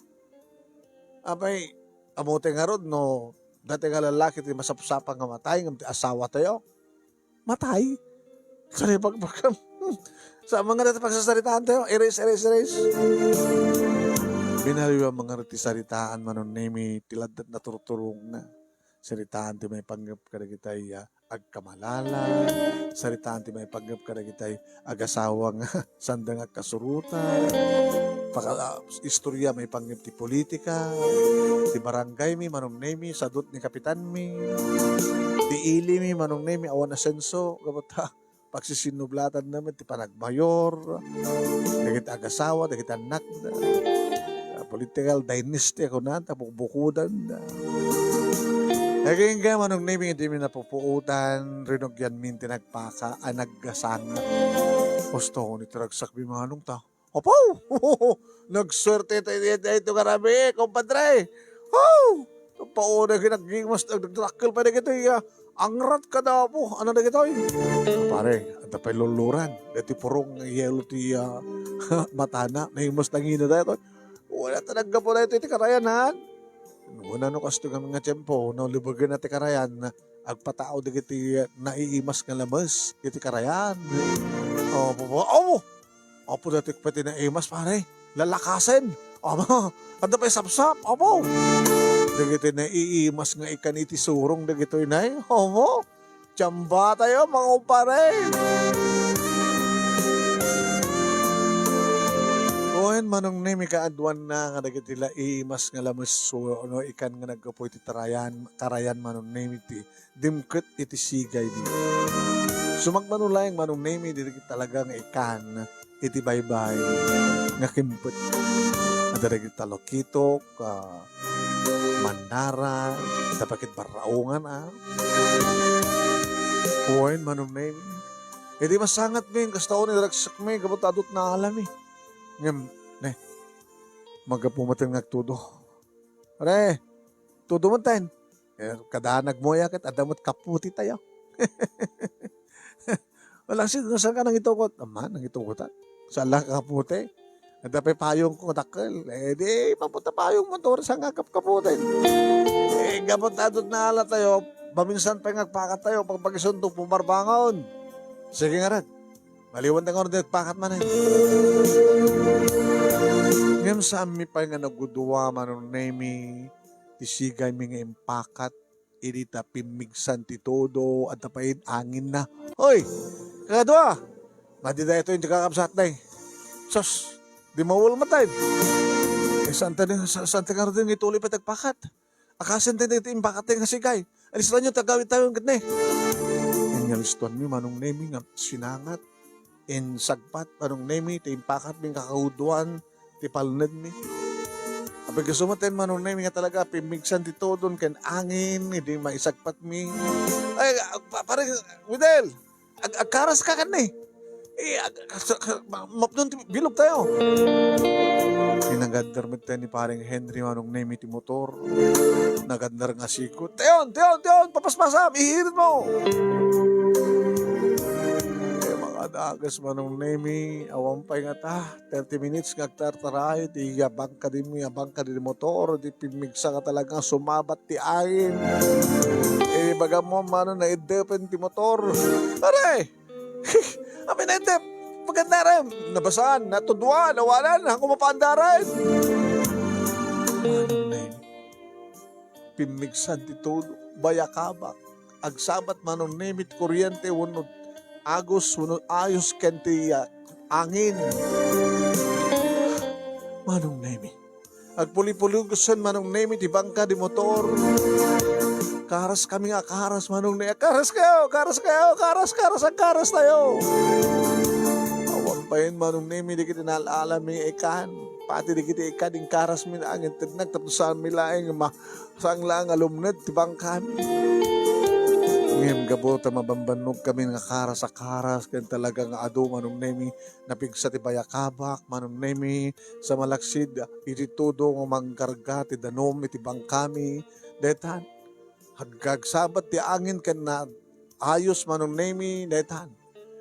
Apay, ammotayo ngarud no dayta nga lallaki ti masapsapa nga matay ngem ti asawatayo matay? Saan ibagbagam? Saan man nga dayta pagsasaritaantayo? Erase, erase, erase. Binaliwan man ngarud ti saritaan, Manong Nemy, ti laddat naturturongna. Saritaan ti maipanggep kadagitay, ah, agkamalala, saritaan ti maipanggep kadagitay agasawa nga sanda nga agkasurotan, paka-, ah, istorya maipanggep ti politika, ti barangaymi, Manong Nemy, sadut ni kapitanmi, ti ilimi, Manong Nemy, awan asenso, gapu ta pagsisinnublatanna met ti panagmayor, dagiti agasawa, dagiti annakda, ah, political dynasty a kunada, bukbukodanda. Agingga, Manong Nemy, dimi napupuotan, rinugianmin ti nagpaka a naggasanga. Husto ni ti ragsakmi, Manong, ta. Apo! Nagsuerte tayo dito, dito, karami, kumpadre. Oh! Pauna, ginaggimas, nagdakkel pa dagitoy, ah, angrat kada apo. Ano dagitoy? Pare, adda pay luluran. Dati purong yelo ti, ah, matana. Naimas na ngina daytoy. Wala ta naggapu daytoy ti karayanan. Una no kasto kami nga tiempo, no, libugen na ti karayan, agpatao dagiti naiimas nga lames iti karayan. Oh, apo, apo! Apo, dati pay ti naimas, pare. Lalakasen. Ama, adda pay sapsap, apo. Dagiti naiimas nga ikan iti surong dagitoy nay. Apo. Tiamba tayo, mga kumpare. Wen, Manong Nemy, kaaduanna nga dagiti naiimas nga lames wenno ikan nga naggapu iti tarayan, karayan, Manong Nemy, ti dimket iti sigay dita. Sumagmamano laeng, Manong Nemy, dagiti talaga nga ikan iti baybay nga kimpet. Adda dagiti talokitok, ah, mannara, tapakit barraungan, ah. Wen, Manong Nemi. Idi masangatmi, kasta unay naragsekmi, gapu ta adut naalami. Ngem, ne, magapu maten nga agtudo. Re, tudo maten. Eh, kada nagmuya ket adda met kaputi tayo. Wala si, saan ka nangitukot? Ama, nangitukotan. Saan lang kaputi? Adda pay payong ko, dakkel. Eh, di, maputa payong mo, to, saan nga kap-, kaputi? Eh, gapu ta adut naala tayo, maminsan pay nga agpakat tayo, pagpagisunto, pumarbangon. Sige nga rin. Maliwan ta nga rin, agpakat man eh. Ngem saanmi pay nga nagudua, Manong Nemi, ti sigaymi nga impakat, idi ta pimmigsan ti tudo, adda pay anginna. Hoy! Kakadua! Madi daytoy ti kakabsat, day. Sus! Di mawal matay. Eh, saan ta, sa-, saan ta nga rin nga ituloy pay ti agpakat? Akasen ti, ti impakat ti nga sigay. Alistayo ti agawid tayo, ketdi. Ket alistaenmi, Manong Nemi, nga sinangat. Insagpat, Manong Nemi, ti impakatmi nga kaguduan, ti palnedmi. Apay gapu maten, Manong Nemi, nga talaga pimmigsan ti tudon ken angin, idi maisagpatmi. Ay, ah, pa-, pare, Widel! Ag-, agkaras ka ketdi. Eh, ag-, ag-, ag-, ma-, mapnon ti bilog tayo. Pinagadder met ni Pareng Henry, Manong Nemi, ti motor. Nagadder nga sikut. Tion, tion, tion, papaspasam, ihirit mo. Eh, mga dagas, Manong Nemi, awan pay nga ta. Thirty minutes nga agtartarayo ti iya bangka di, iya bangka di motor, di pimmigsa nga talagang sumabat ti angin. Eh, baga mo, mano, naiddepen ti motor. Pare! Apay naidep? Pagandarem! Nabasaan, natuduan, awanan, ako mapaandaran. Manong Nemi, pimmigsan ti tudo, bayakabak. Agsabat, Manong Nemi, ti kuryente wenno agus wenno ayos ken ti, ah, angin. Manong Nemi. Agpulipuligosen, Manong Nemi, ti bangka di motor. Karas kami nga karas, Manong Nemi. Karas kayo, karas kayo, karas, karas, ang karas tayo. Awan payen, Manong Nemi, dagiti naalami ikan. Pati dagiti ikan, inkarasmi laeng, intednak, tapno saanmi laeng ma-, saan laeng a lumned ti bangkami. Ngem gapu ta mabambannogkami nga karas a karas, ken talaga nga adu, Manong Nemi, napigsa ti bayakabak, Manong Nemi, sa malaksid iti tudo nga mangkarga ti danum iti bangkami. Daytan, agkagsabat ti angin ken na-, ayos, Manong Nemi, daytan.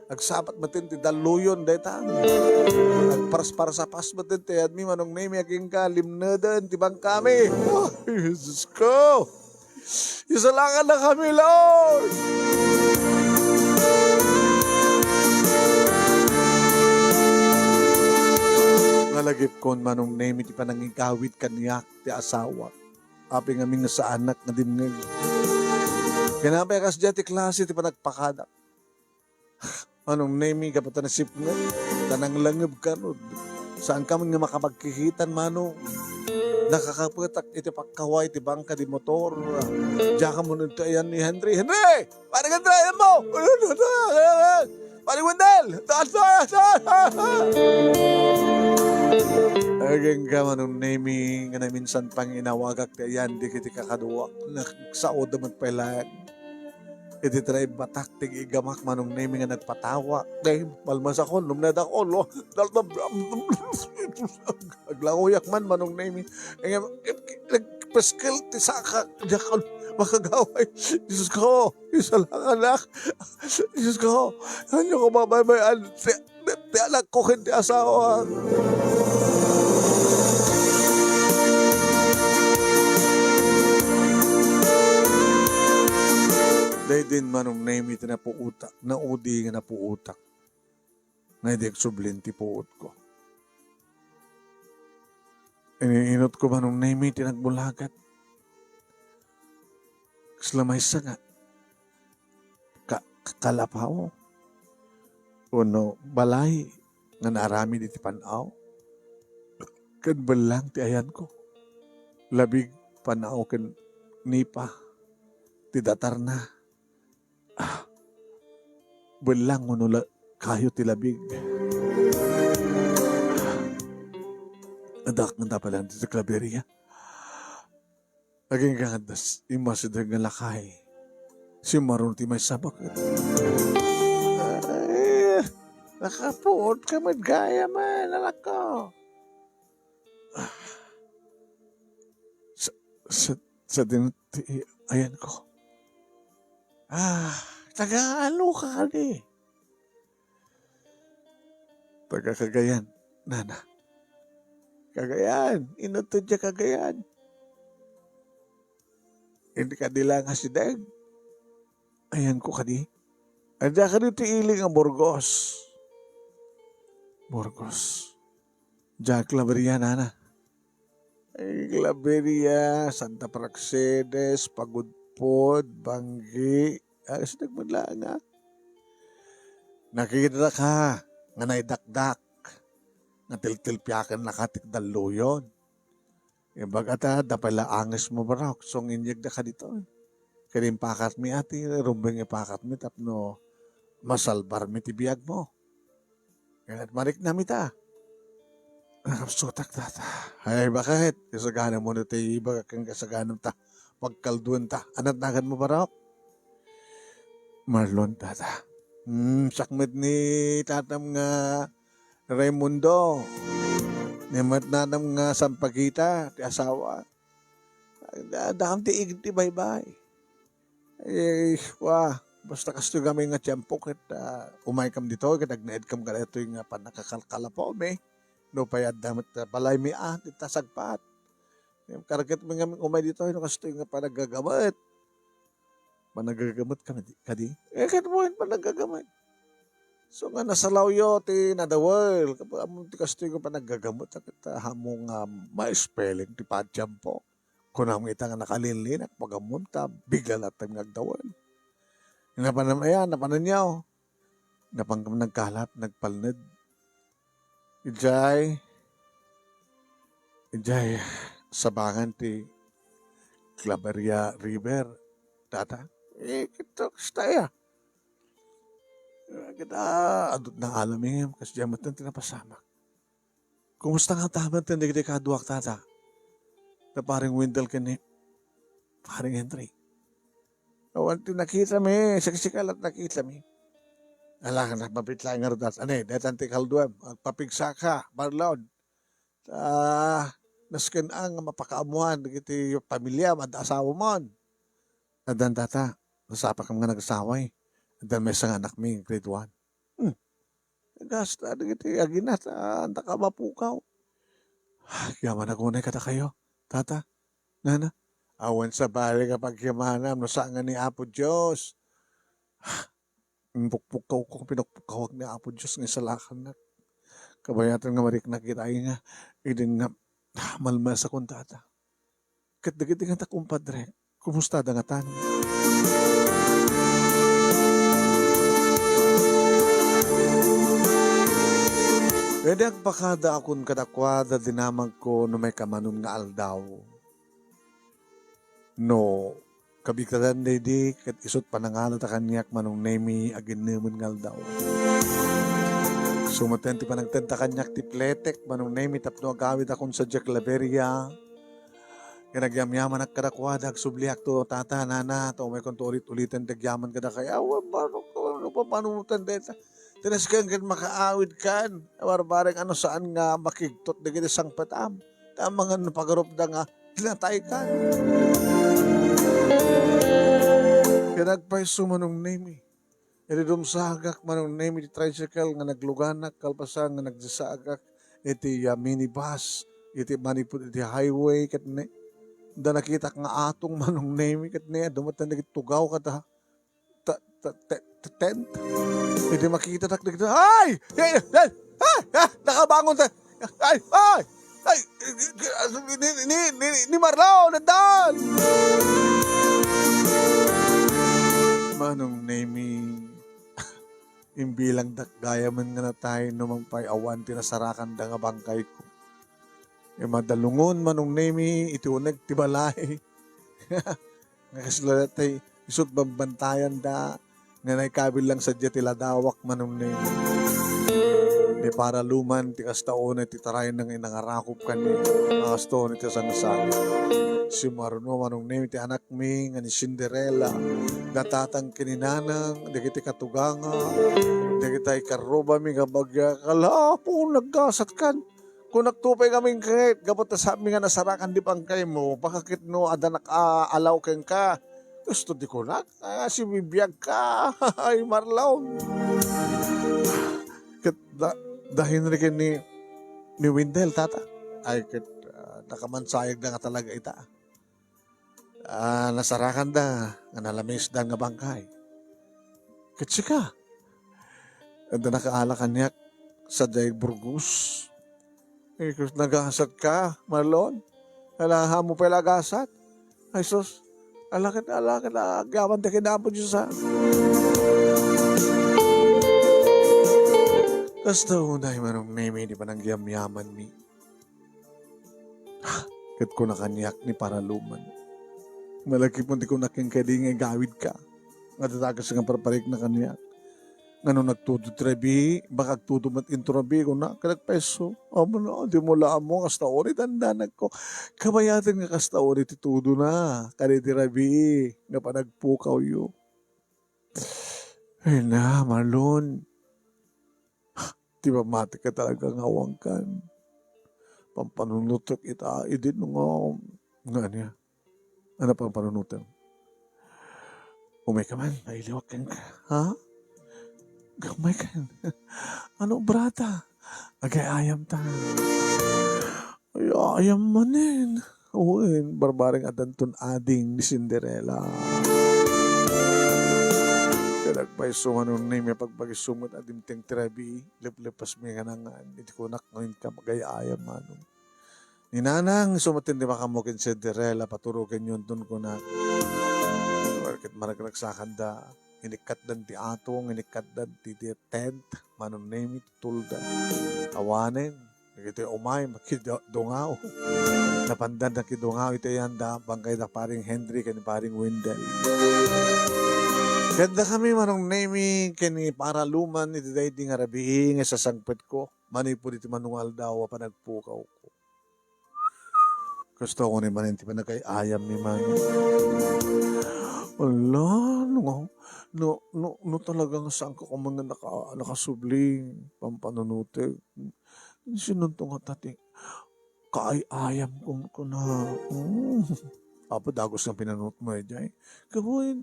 Agsabat metten ti dalluyon dayta. Agparsparsapas metten ti ayatmi, Manong Nemi, agingga, limneden ti bangkami. Oh, Jesus ko! Isalakan na kami, Lord! Nalagipkon, Manong Nemi, ti panangigawid kaniak ti asawak. Apay ngamin nga saanak nga dimngeg. Ken apay a kasdiay ti klase ti panagpakadak. Manong Nemi, gapu ta nasipnget, ta nanglangeb kano. Saan ka man nga makapagkikitan, Manong. Nakakapetak iti pakkaway ti bangka di motor. Diak ammo no iti ayan ni Henry. Henry! Pare Henry, ayan mo! Pare Wendell! Taas, taas, taas! Agingga, Manong Nemi, nga naminsan pang inawagak ti ayan dagiti kakaduak. Nagsaoda met pay laeng. Iti tray batak ti igamak, Manong Nemi, nga nagpatawak. Dahil malmasakon, lumnedakon, lo. Aglaoyak man, Manong Nemi. Nga, nagpeskel ti saka, diak makagaway. Jesus ko, isalakan anak. Jesus ko, ano ko babaybay-an? Ti, ti, ti anak ko, ken ti asawa. Daydi, Manong Nemi, ti napuotak, naudi nga napuotak. Nga idi agsublin ti puotko. Iniinotko, Manong Nemi, ti nagbulagat. Kasla maysa nga ka-, ka-, kalapaw. Wenno balay nga naaramid iti pan-aw. Ken bellang ti ayanko. Labig, pan-aw ken nipa ti datarna. Ah, bellang wenno la-, kayo ti labig. Adda nga dapalan ditoy Claveria. Agingga nga adda s-, immasideg nga lakay. Simmaron ti maysa, baket. Ay, nakapuot ka met gayam, anakko. Ah, sa, sa, sadino ti ayanko? Ah, taga-ano ka kadi? Taga Cagayan, nana. Cagayan, inutod diay Cagayan. Indi kadi la nga sideg. Ayanko kadi. Adda kadi ti ili nga Burgos. Burgos. Diay Claveria, nana. Ay, Claveria, Santa Praxedes, Pagudpud, Banggi. Ay, sideg met laeng, ah. Nakitaka nga naidakdak, nga tiltilpiakennaka ti dalluyon. Ibaga ta, adda pay la angesmo, Barok, so nga inyegdaka ditoy. Ket impakatmi a ti rumbeng ipakatmi tapno masalbarmi ti biagmo. Ket mariknam ita. Nakapsutak, tata. Ay, baket? Isaganam mo no ti ibagak ken kasaganam ta. Pagkalduan ta. Anat nagan mo, Barok? Marlon, tata. Hmm, sakmet ni tatam nga Raimundo. Ni met nanam nga Sampaguita, ti asawa. Da-, daan ti igid ti baybay. Eh, wa, basta kastoy kami nga tiempo ket, ah, umaykam ditoy ket agnaedkam kadaytoy nga pannakakalkalapo mi. No pay adda met, ah, balaymi a, dita sagpaat. Kargakmi ngamin umay ditoy no kastoy nga panaggagamut. Panaggagamut kadi, kadi? Eh, ket wen panaggagamut. So nga nasalawyo ti nadawel. Kap-, ammom ti kastoy nga panaggagamut, ket, ah, ammom nga ma-spelling ti patiempo. Kunam ita nga nakalinlinak, pagammom ta bigla latta nga agdawel. Napanam aya, napananyaw. Napan nagkalap, nagpalned. Idiay, idiay sabangan ti Claveria River, tata. Eh, kito, kasta iya. Kita, adut na alam eh, kas diyan matan tinapasamak. Kumusta nga taman ti dagiti kaduak, tata? Da Paring Wendell ken ni Paring Henry. Awan ti nakitami, siksika la't nakitami. Ala, napapit laeng ngarud. Ane, detan ti kalduem, agpapigsaka, Marlon. Ta, nasken a nga mapakaammoan dagiti pamiliam, adda asawamon. Addan, tata, nasapakam nga nagasawa, eh. Addan maysa nga anakmi, grade one. Hmm. Gasta dagiti agina ta, anta ka mapukaw. Yaman agunay kadakayo, tata, nana. Awan sabali nga pagyamanam no saan nga ni Apo Dios. Pukpukkawko, pinukpukkawak ni Apo Dios nga isalakannak. Kabayatan nga mariknak ita nga, idin nga, ah, malmalsakon, tata. Ket dagiti nga ta kumpadrek, kumustada ngatan? Idi agpakadaakon kadakuada, dinamagko no maikamanon nga aldaw. No, kabigatan daydi, ket isut' panangalata kaniak Manong Nemi aginnemen nga aldaw. Sumaten ti panagtedda kaniak ti pletek, Manong Nemi, tapno agawidakon sadiay Claveria. Ken agyamyamanak kadakuada, agsubliakto, tata, nana, ta umaykonto ulit-uliten ti agyaman kadakayo. Awan, mano, mano, papanunotan dayta. Ti nasken ket makaawidkan, barbareng ano saan nga makigtot dagiti sangpetam. Ta amangan no pagarupda nga pinataykan. Ket agpayso, Manong Nemi. Idi dumsagak, Manong Nemi, ti tricycle nga nagluganak, kalpasan nga nagdisagak iti, ah, minibus, iti manipud iti highway, ket ne, da nakitak nga atong, Manong Nemi, ket ne, dumatan dagiti tugaw kada ta-, ta-, te-, te-, tent. Idi makitatak dagiti, "Ay! Ay! Ay! Ay! Ah! Nakabangon ta! Ay! Ay! Ay! Ni, ni, ni, ni, ni Marlon, nandan!" Manong Nemi, imbilangdak gayamen nga natay no mangpay awan ti nasarakanda nga bangkayko. Imadalungon, Manong Nemi, iti uneg ti balay. Nga kasla ti isut' bambantayanda nga naikabil lang sadiay ti ladawak, Manong Nemi. Ni paraluman ti kasta unay ti tarayna nga inangarakop kaniak, nga kasto ni ti sangsangit. Simarno, Manong Nemi, ti anakmi nga ni Cinderella. Natatang ken ni nanang, dagiti katuganga, dagiti karrubami nga bagya, kalapo, naggasatkan. Kunak to pay ngamin ket, gapu ta saanmi nga nasarakan di bangkaymo, baka ket no adda nakaalaw kenka. Kasto ti kunak, ah, sibibiagka, ay, Marlon. Ket da, da Henry ken ni, ni Wendell, tata. Ay, ket, ah, nakamansayagda nga talaga ita. Ah, nasarakanda nga nalamisdan nga bangkay. Ket sika, adda nakaala kaniak sadiay Burgos. Eh, kus-, nagasatka, Marlon? Ala, haanmo pay la agasat? Ay, sus. Ala ket, ala ket, agyaman ti ken Apo Dios, ha? Kasta unay, Manong Nemi, ti panangyamyamanmi. Ket kuna kaniak ni paraluman, malakipon ti kunak kenka idi nga igawidka, nga dadagus nga parparikna kaniak. Ngano nagtudo ti rabii, baka agtudo met into rabii, kuna, ket nagpayso. Amo na, dimo la ammo, kasta unay dandanagko. Kabayaten nga kasta unay ti tudona, kadi ti rabii, nga panagpukawyo. Ay na, Marlon. Ti pammatika talaga nga awankan. Pampanunotek ita, idi no nga, nga ania? Ano pampanunotem? Umayka man, mailiwak kenka, ha? Umayka. Ano, brata? Agay-ayamta. Ay, ayam manen. Wen, barbareng addanton ading ni Cinderella. Ket nagpayso, Manong Nemi, a pagpagisum ket adimteng ti rabii, leplepesmi nga nangan, iti kunak nga inka agay-ayam, Manong. Ni nanang, isu met ti makammo ken Cinderella, paturokenyo inton kunak. Ket maragsaksakanda, inikkatdan ti atong, inikkatdan ti, ti tent, Manong Nemi, ti tolda. Awanen, dagitoy umay, makidungaw. Napandan nakidungaw iti ayan da, bangkay da Paring Henry ken Paring Wendell. Ket dakami, Manong Nemi, ken ni paraluman iti daydi nga rabii nga sasangpetko, manipud iti mano nga aldaw a panagpukawko. Kasta unay manen ti panagay-ayam ni Manong. Ala, no, no, no, no talaga nga saanka koma nga naka-, nakasubli, pampanunotek. Sinonto ngata ti kaay-ayam kong kuna. Mm. Apo, dagus nga pinanunot mo, eh, jay. Kabuin.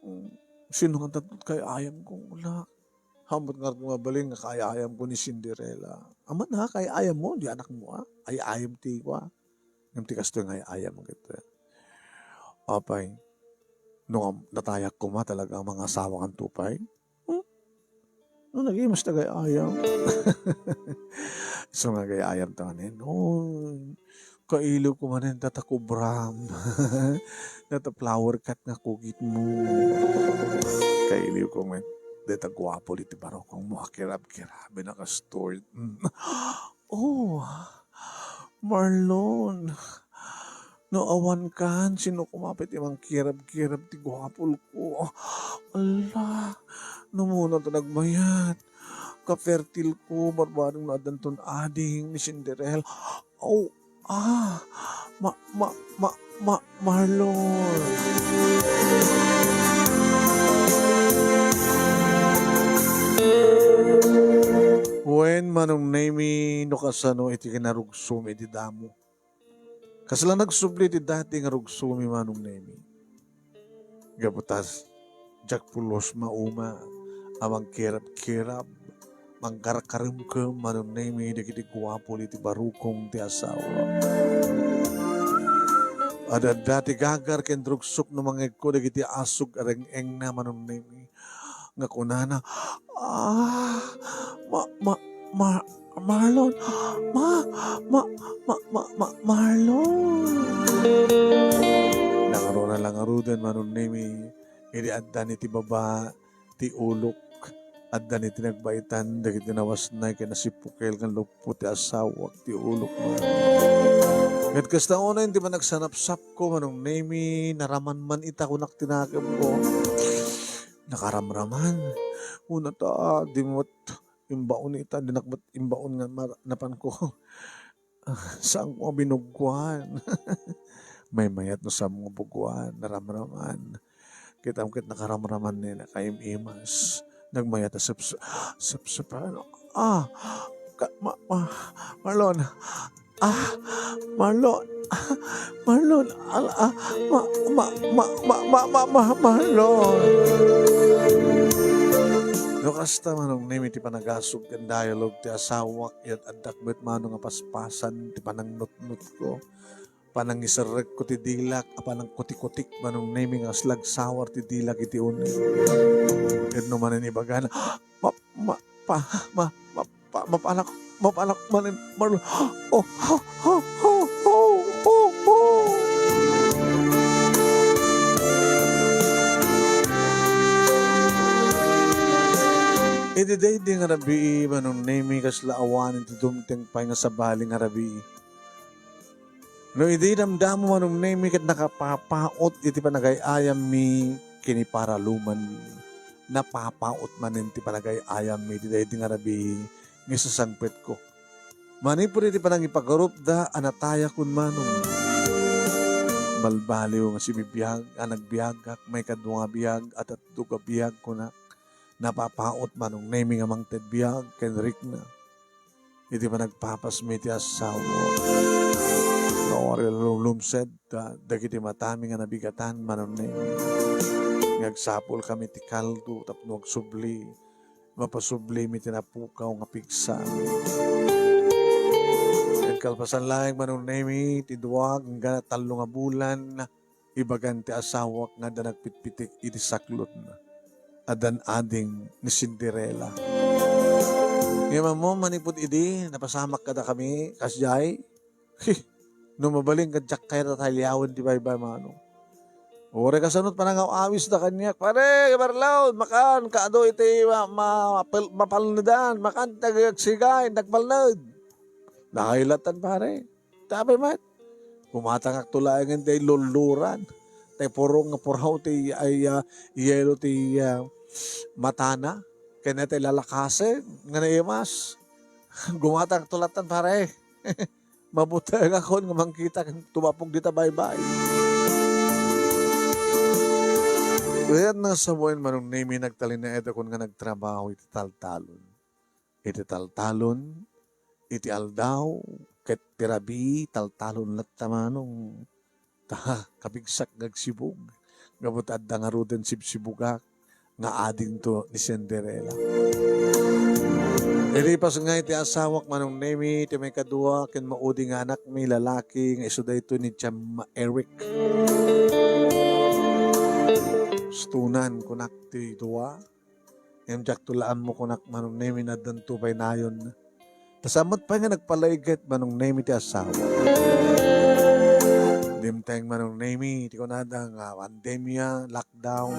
Mm. Sino nga tatut kaay-ayam kong una? Haanmo met ngarud mabalin nga kaay-ayam ko ni Cinderella. Aman ha, kaay-ayam mo, di anak mo, ha? Ay-ayam ti ko, ha? Ngem ti kastoy nga ay-ayam ket, apay, no nga natayak koma talaga nga mangasawa kanto pay? Hmm? No, nag-imas ta gayayam. So nga gayayam ta nganin, oy, kailiw ko manen data kubram. Data flower cut nga kugit mo. Kailiw ko man, data guapo iti barukong mo, akirab-kirab, nakastor. Mm. Oh, Marlon, no awan kan, sino koma pay ti mangkirab-kirab ti guapol ko? Ala, no muna ta nagmayat, ka-fertile ko, barbareng no addanton ading ni Cinderella. Oh, ah, ma, ma, ma, ma, Marlon. Wen, Manong Nemy, no kasano iti kinarugsom iti damo? Kasla nagsubli ti dati nga rugsomi, Manong Nemy. Gapu ta, diak pulos mauma a mangkirab-kirab, mangkarkaremkem, Manong Nemy, dagiti guapo iti barukong ti asawa. Adda ti gagar ken rugsok no mangegko dagiti asug a reng-engna, Manong Nemy. Nga kunana, "Ah, ma, ma, ma, Marlon, ma, ma, ma, ma, Marlon." Nangaruna la ngaruden, Manong Nemy, idi addan iti baba ti ulok, addan iti nagbaitan dagiti nawasnay ken nasipukel ken luppo ti asawak ti ulok. Ket kasta unay ti panagsanapsapko, Manong Nemy, naraman man ita kunak ti nakemko. Nakaramraman. Una ta, di met Imbaon ita, dinak met imbaon nga mar-, napanko. Saanko nga binuggoan. Maymayat no saanmo nga buggoan, naramraman. Kitam ket nakaramraman ni nakaim-imas. Nagmayat a sepse-, sepsepan. Ah, ka-, ma-, ma-, Marlon. Ah, Marlon. Ah, Marlon. Al-, ah, ma-, ma-, ma-, ma-, ma-, ma-, ma-, Marlon. No kasta, Manong Nemi, ti panagasug ken dialogue ti asawak, ket addak met, Manong, a paspasan ti panangnutnotko. Panangiserrekko ti dilak a panangkutikutik, Manong Nemi, nga kasla agsawar ti dilak iti uneg. Ket no manen ibagana, ma-, ma-, pa-, ma-, ma-, pa-, mapanak, mapanak manen, Marlon. Oh, ho, ho, ho, ho, ho, ho. Iti daydi nga rabii, Manong Nemi, kasla awanen ti dumteng pay nga sabali nga rabii. No idi damdamo, Manong Nemi, ket nakapapaut iti panagay-ayammi ken ni Paraluman, napapaut manen ti panagay-ayammi iti daydi nga rabii nga isasangpetko. Manipud iti panangipagarupda a natayakon, Manong. Balbaliw nga sibibiag a nagbiagak, maikadua nga biag a tatdog a biag, kunak. Napapaut, Manong Nemi, nga mangted biag ken rikna iti panagpapasmi ti asawa. Nga uray la lumsed da-, dagiti matami nga nabigatan, Manong Nemi, nga agsapulkami ti kaldo tapno agsubli, mapasublimi ti napukaw nga pigsami. Ket kalpasan laeng, Manong Nemi, ti dua, agingga tallo nga bulan, ibagan ti asawak nga adda nagpitpitik iti saklotna. Addan ading ni Cinderella. Ngem ammo, manipud idi, napasamak kadakami, kasdiay, hi, no mabalin, kadiak kayat a taliawen ti baybay, Manong. Uray kasano ti panangaw-awisda kaniak, "Pare, Marlon, makan, kaadu iti ma-, ma-, mapal-, mapalnedan, makan, tag-, agsigay, nagpalned." Nakailattan, pare. Tapay met, gumatangakto laengen ti lulluran. Tay puro nga puraw ti ay, ah, yelo ti, ah, matana. Ken tay lalakasen nga naimas. Gumatangakto lattan, pare. Mabutengakon nga mangkita ken tumapog dita baybay. Kayat nga sawen, Manong Nemi, nagtalinaedakon nga nagtrabaho iti taltalon. Iti taltalon, iti aldaw, ket ti rabii, taltalon latta, Manong. Ta, kabigsak nga agsibug, gapu ta adda ngaruden sibsibugak nga adingto ni Cinderella. Idi pas nga iti asawak, Manong Nemi, ti maikadua ken maudi nga anakmi lalaki nga isu daytoy ni Cham Eric. Stunan, kunak ti dua. Ngem diakto la ammo, kunak, Manong Nemi, nga addanto pay nayon. Ta saan met pay nga nagpalaiget, Manong Nemi, ti asawa. Dimteng, Manong Nemi, ti kunada nga pandemia, lockdown.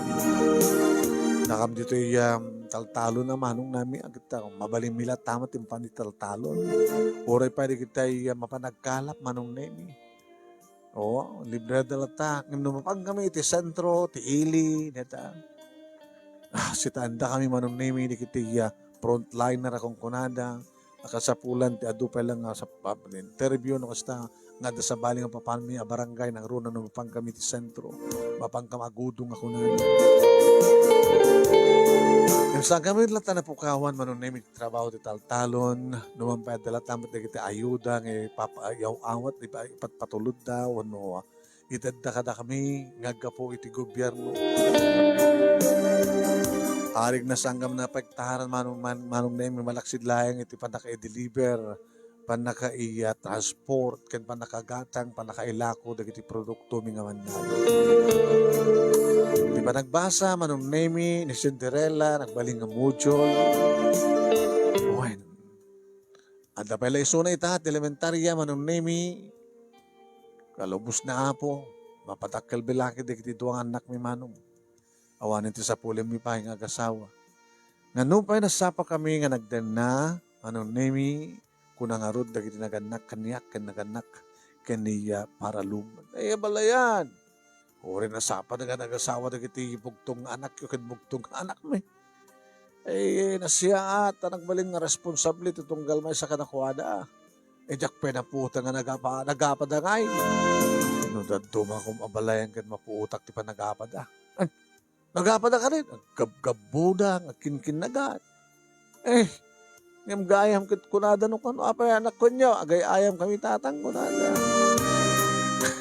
Dakam ditoy, um, taltalon a, Manong Nemi, agit ta, mabalinmi latta met ti mapan iti taltalon. Uray pay dagitay, um, mapan agkalap, Manong Nemi. Oo, libre da latta. Ngem no mapankami iti sentro, ti ili, deta. Ah, sitaendakami, Manong Nemi, dagiti, ah, frontliner a kunkunada. A kasapulan ti adu pay lang nga sa, ah, interview no kasta nga adda sabali nga papanmi a barangay, nangruna no mapankami iti sentro. Mapankami agudong a kunada. Ngem saankami latta napukawan, Manong Nemi, trabaho ti taltalon, no man pay adda latta met dagiti ayuda nga ipapa-, iyaw-awat, ipa-, ipatpatulodda, wenno, ah, itedda kadakami nga aggapu iti gobierno. Arig na sangam na paiktaran, Manong, Man-, Manong Nemi, malaksid laeng iti pannaka-i-deliver, pannaka-i-, ah, transport, ken pannakagatang, pannakailako dagiti produkto mi nga mannano. Ti panagbasa, Manong Nemi, ni Cinderella, nagbalin nga module. Wen, adda pay la isuna ita ti elementaria, Manong Nemi. Kalubos na, Apo, mapadakkel bilaki dagiti dua nga annakmi, Manong. Awanen ti sapulenmi pay nga agasawa. Nga nupay nasapakami nga nagdenna, Manong Nemi, kuna ngarud dagiti nagannak kaniak ken nagannak ken ni, ah, Paraluman. Ay, abalayan! Uray nasapa nga nagasawa dagiti bugtong nga anakyo ken bugtong nga anakmi. Eh, nasiaat, ta nagbalin nga responsable ti tunggal maysa kadakuada. Eh, diak pay napuotan nga nagapa-, nagapada ngay. No dadduma koma abalayan ket mapuotak ti panagapada. Ay, nagapada kadi, aggabgabbuda, agkinkinnagat. Eh, ngem gayam ket kunada no kano, apay anak kunyo, agay-ayam kami tatang kunada.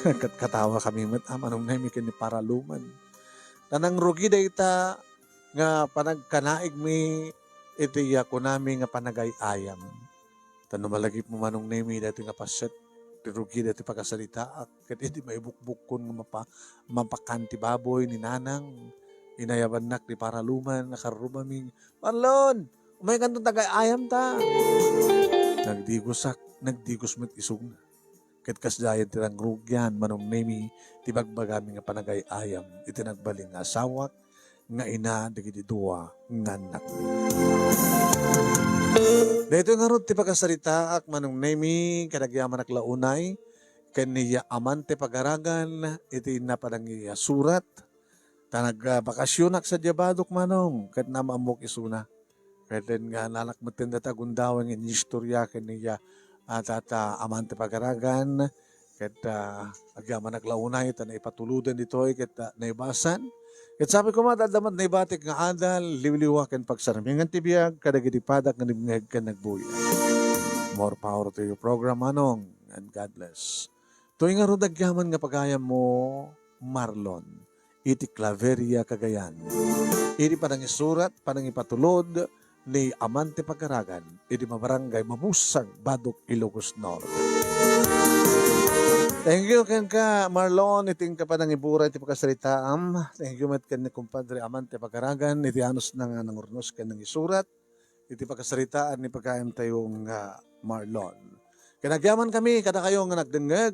Ket katawa kami met, a, Manong Nemi ken ni Paraluman. Ta nangrugi dayta nga panagkanaigmi iti, a, kunami nga panagay-ayam. Ta no malagipmo, Manong Nemi, daytoy nga paset, ti rugi daytoy pakasalitaak, ket idi maibukbukkon nga mapa-, mapakan ti baboy ni Nanang, inayabannak ni Paraluman, nakarrumaming, "Marlon, umaykanto ta agay-ayam ta." Nagdigosak, nagdigos met isuna. Ket kasdiay ti nangrugian, Manong Nemi, ti bagbagami nga panagay-ayam iti nagbalin nga asawak nga ina dagiti dua nga annakmi. Daytoy ngarud ti pakasaritaak, Manong Nemi, ket agyamanak la unay ken ni Amante Pagaragan iti napanangisurat. Ta nagbakasionak sadiay badok, Manong, ket naam-ammok isuna. Ket nga nalak metten dayta gundaway nga inistorya ken ni, a, tata Amante Pagaragan, ket, a, agyamanak la unay ta naipatuloden ditoy ket, a, naibasan. Ket sapay koma, adda met naibatik nga adal, liwliwa ken pagsarmingan ti biag kadagiti padak nga dimngeg ken nagbuyat. More power to your program, Manong, and God bless. Toy ngarud agyaman nga pagayammo, Marlon, iti Claveria, Cagayan. Iti panangisurat, panangipatulod ni Amante Pagaragan, iti mabarangay Mabusag, Badok, Ilocos Norte. Thank you kenka, Marlon, iti inka panangibura iti pakasaritaam. Thank you met ken ni kumpadre Amante Pagaragan, iti anusna nga nangurnos ken nangisurat iti pakasaritaan ni pagayamtayo nga Marlon. Ket agyaman kami kadakayo nga nagdengngeg.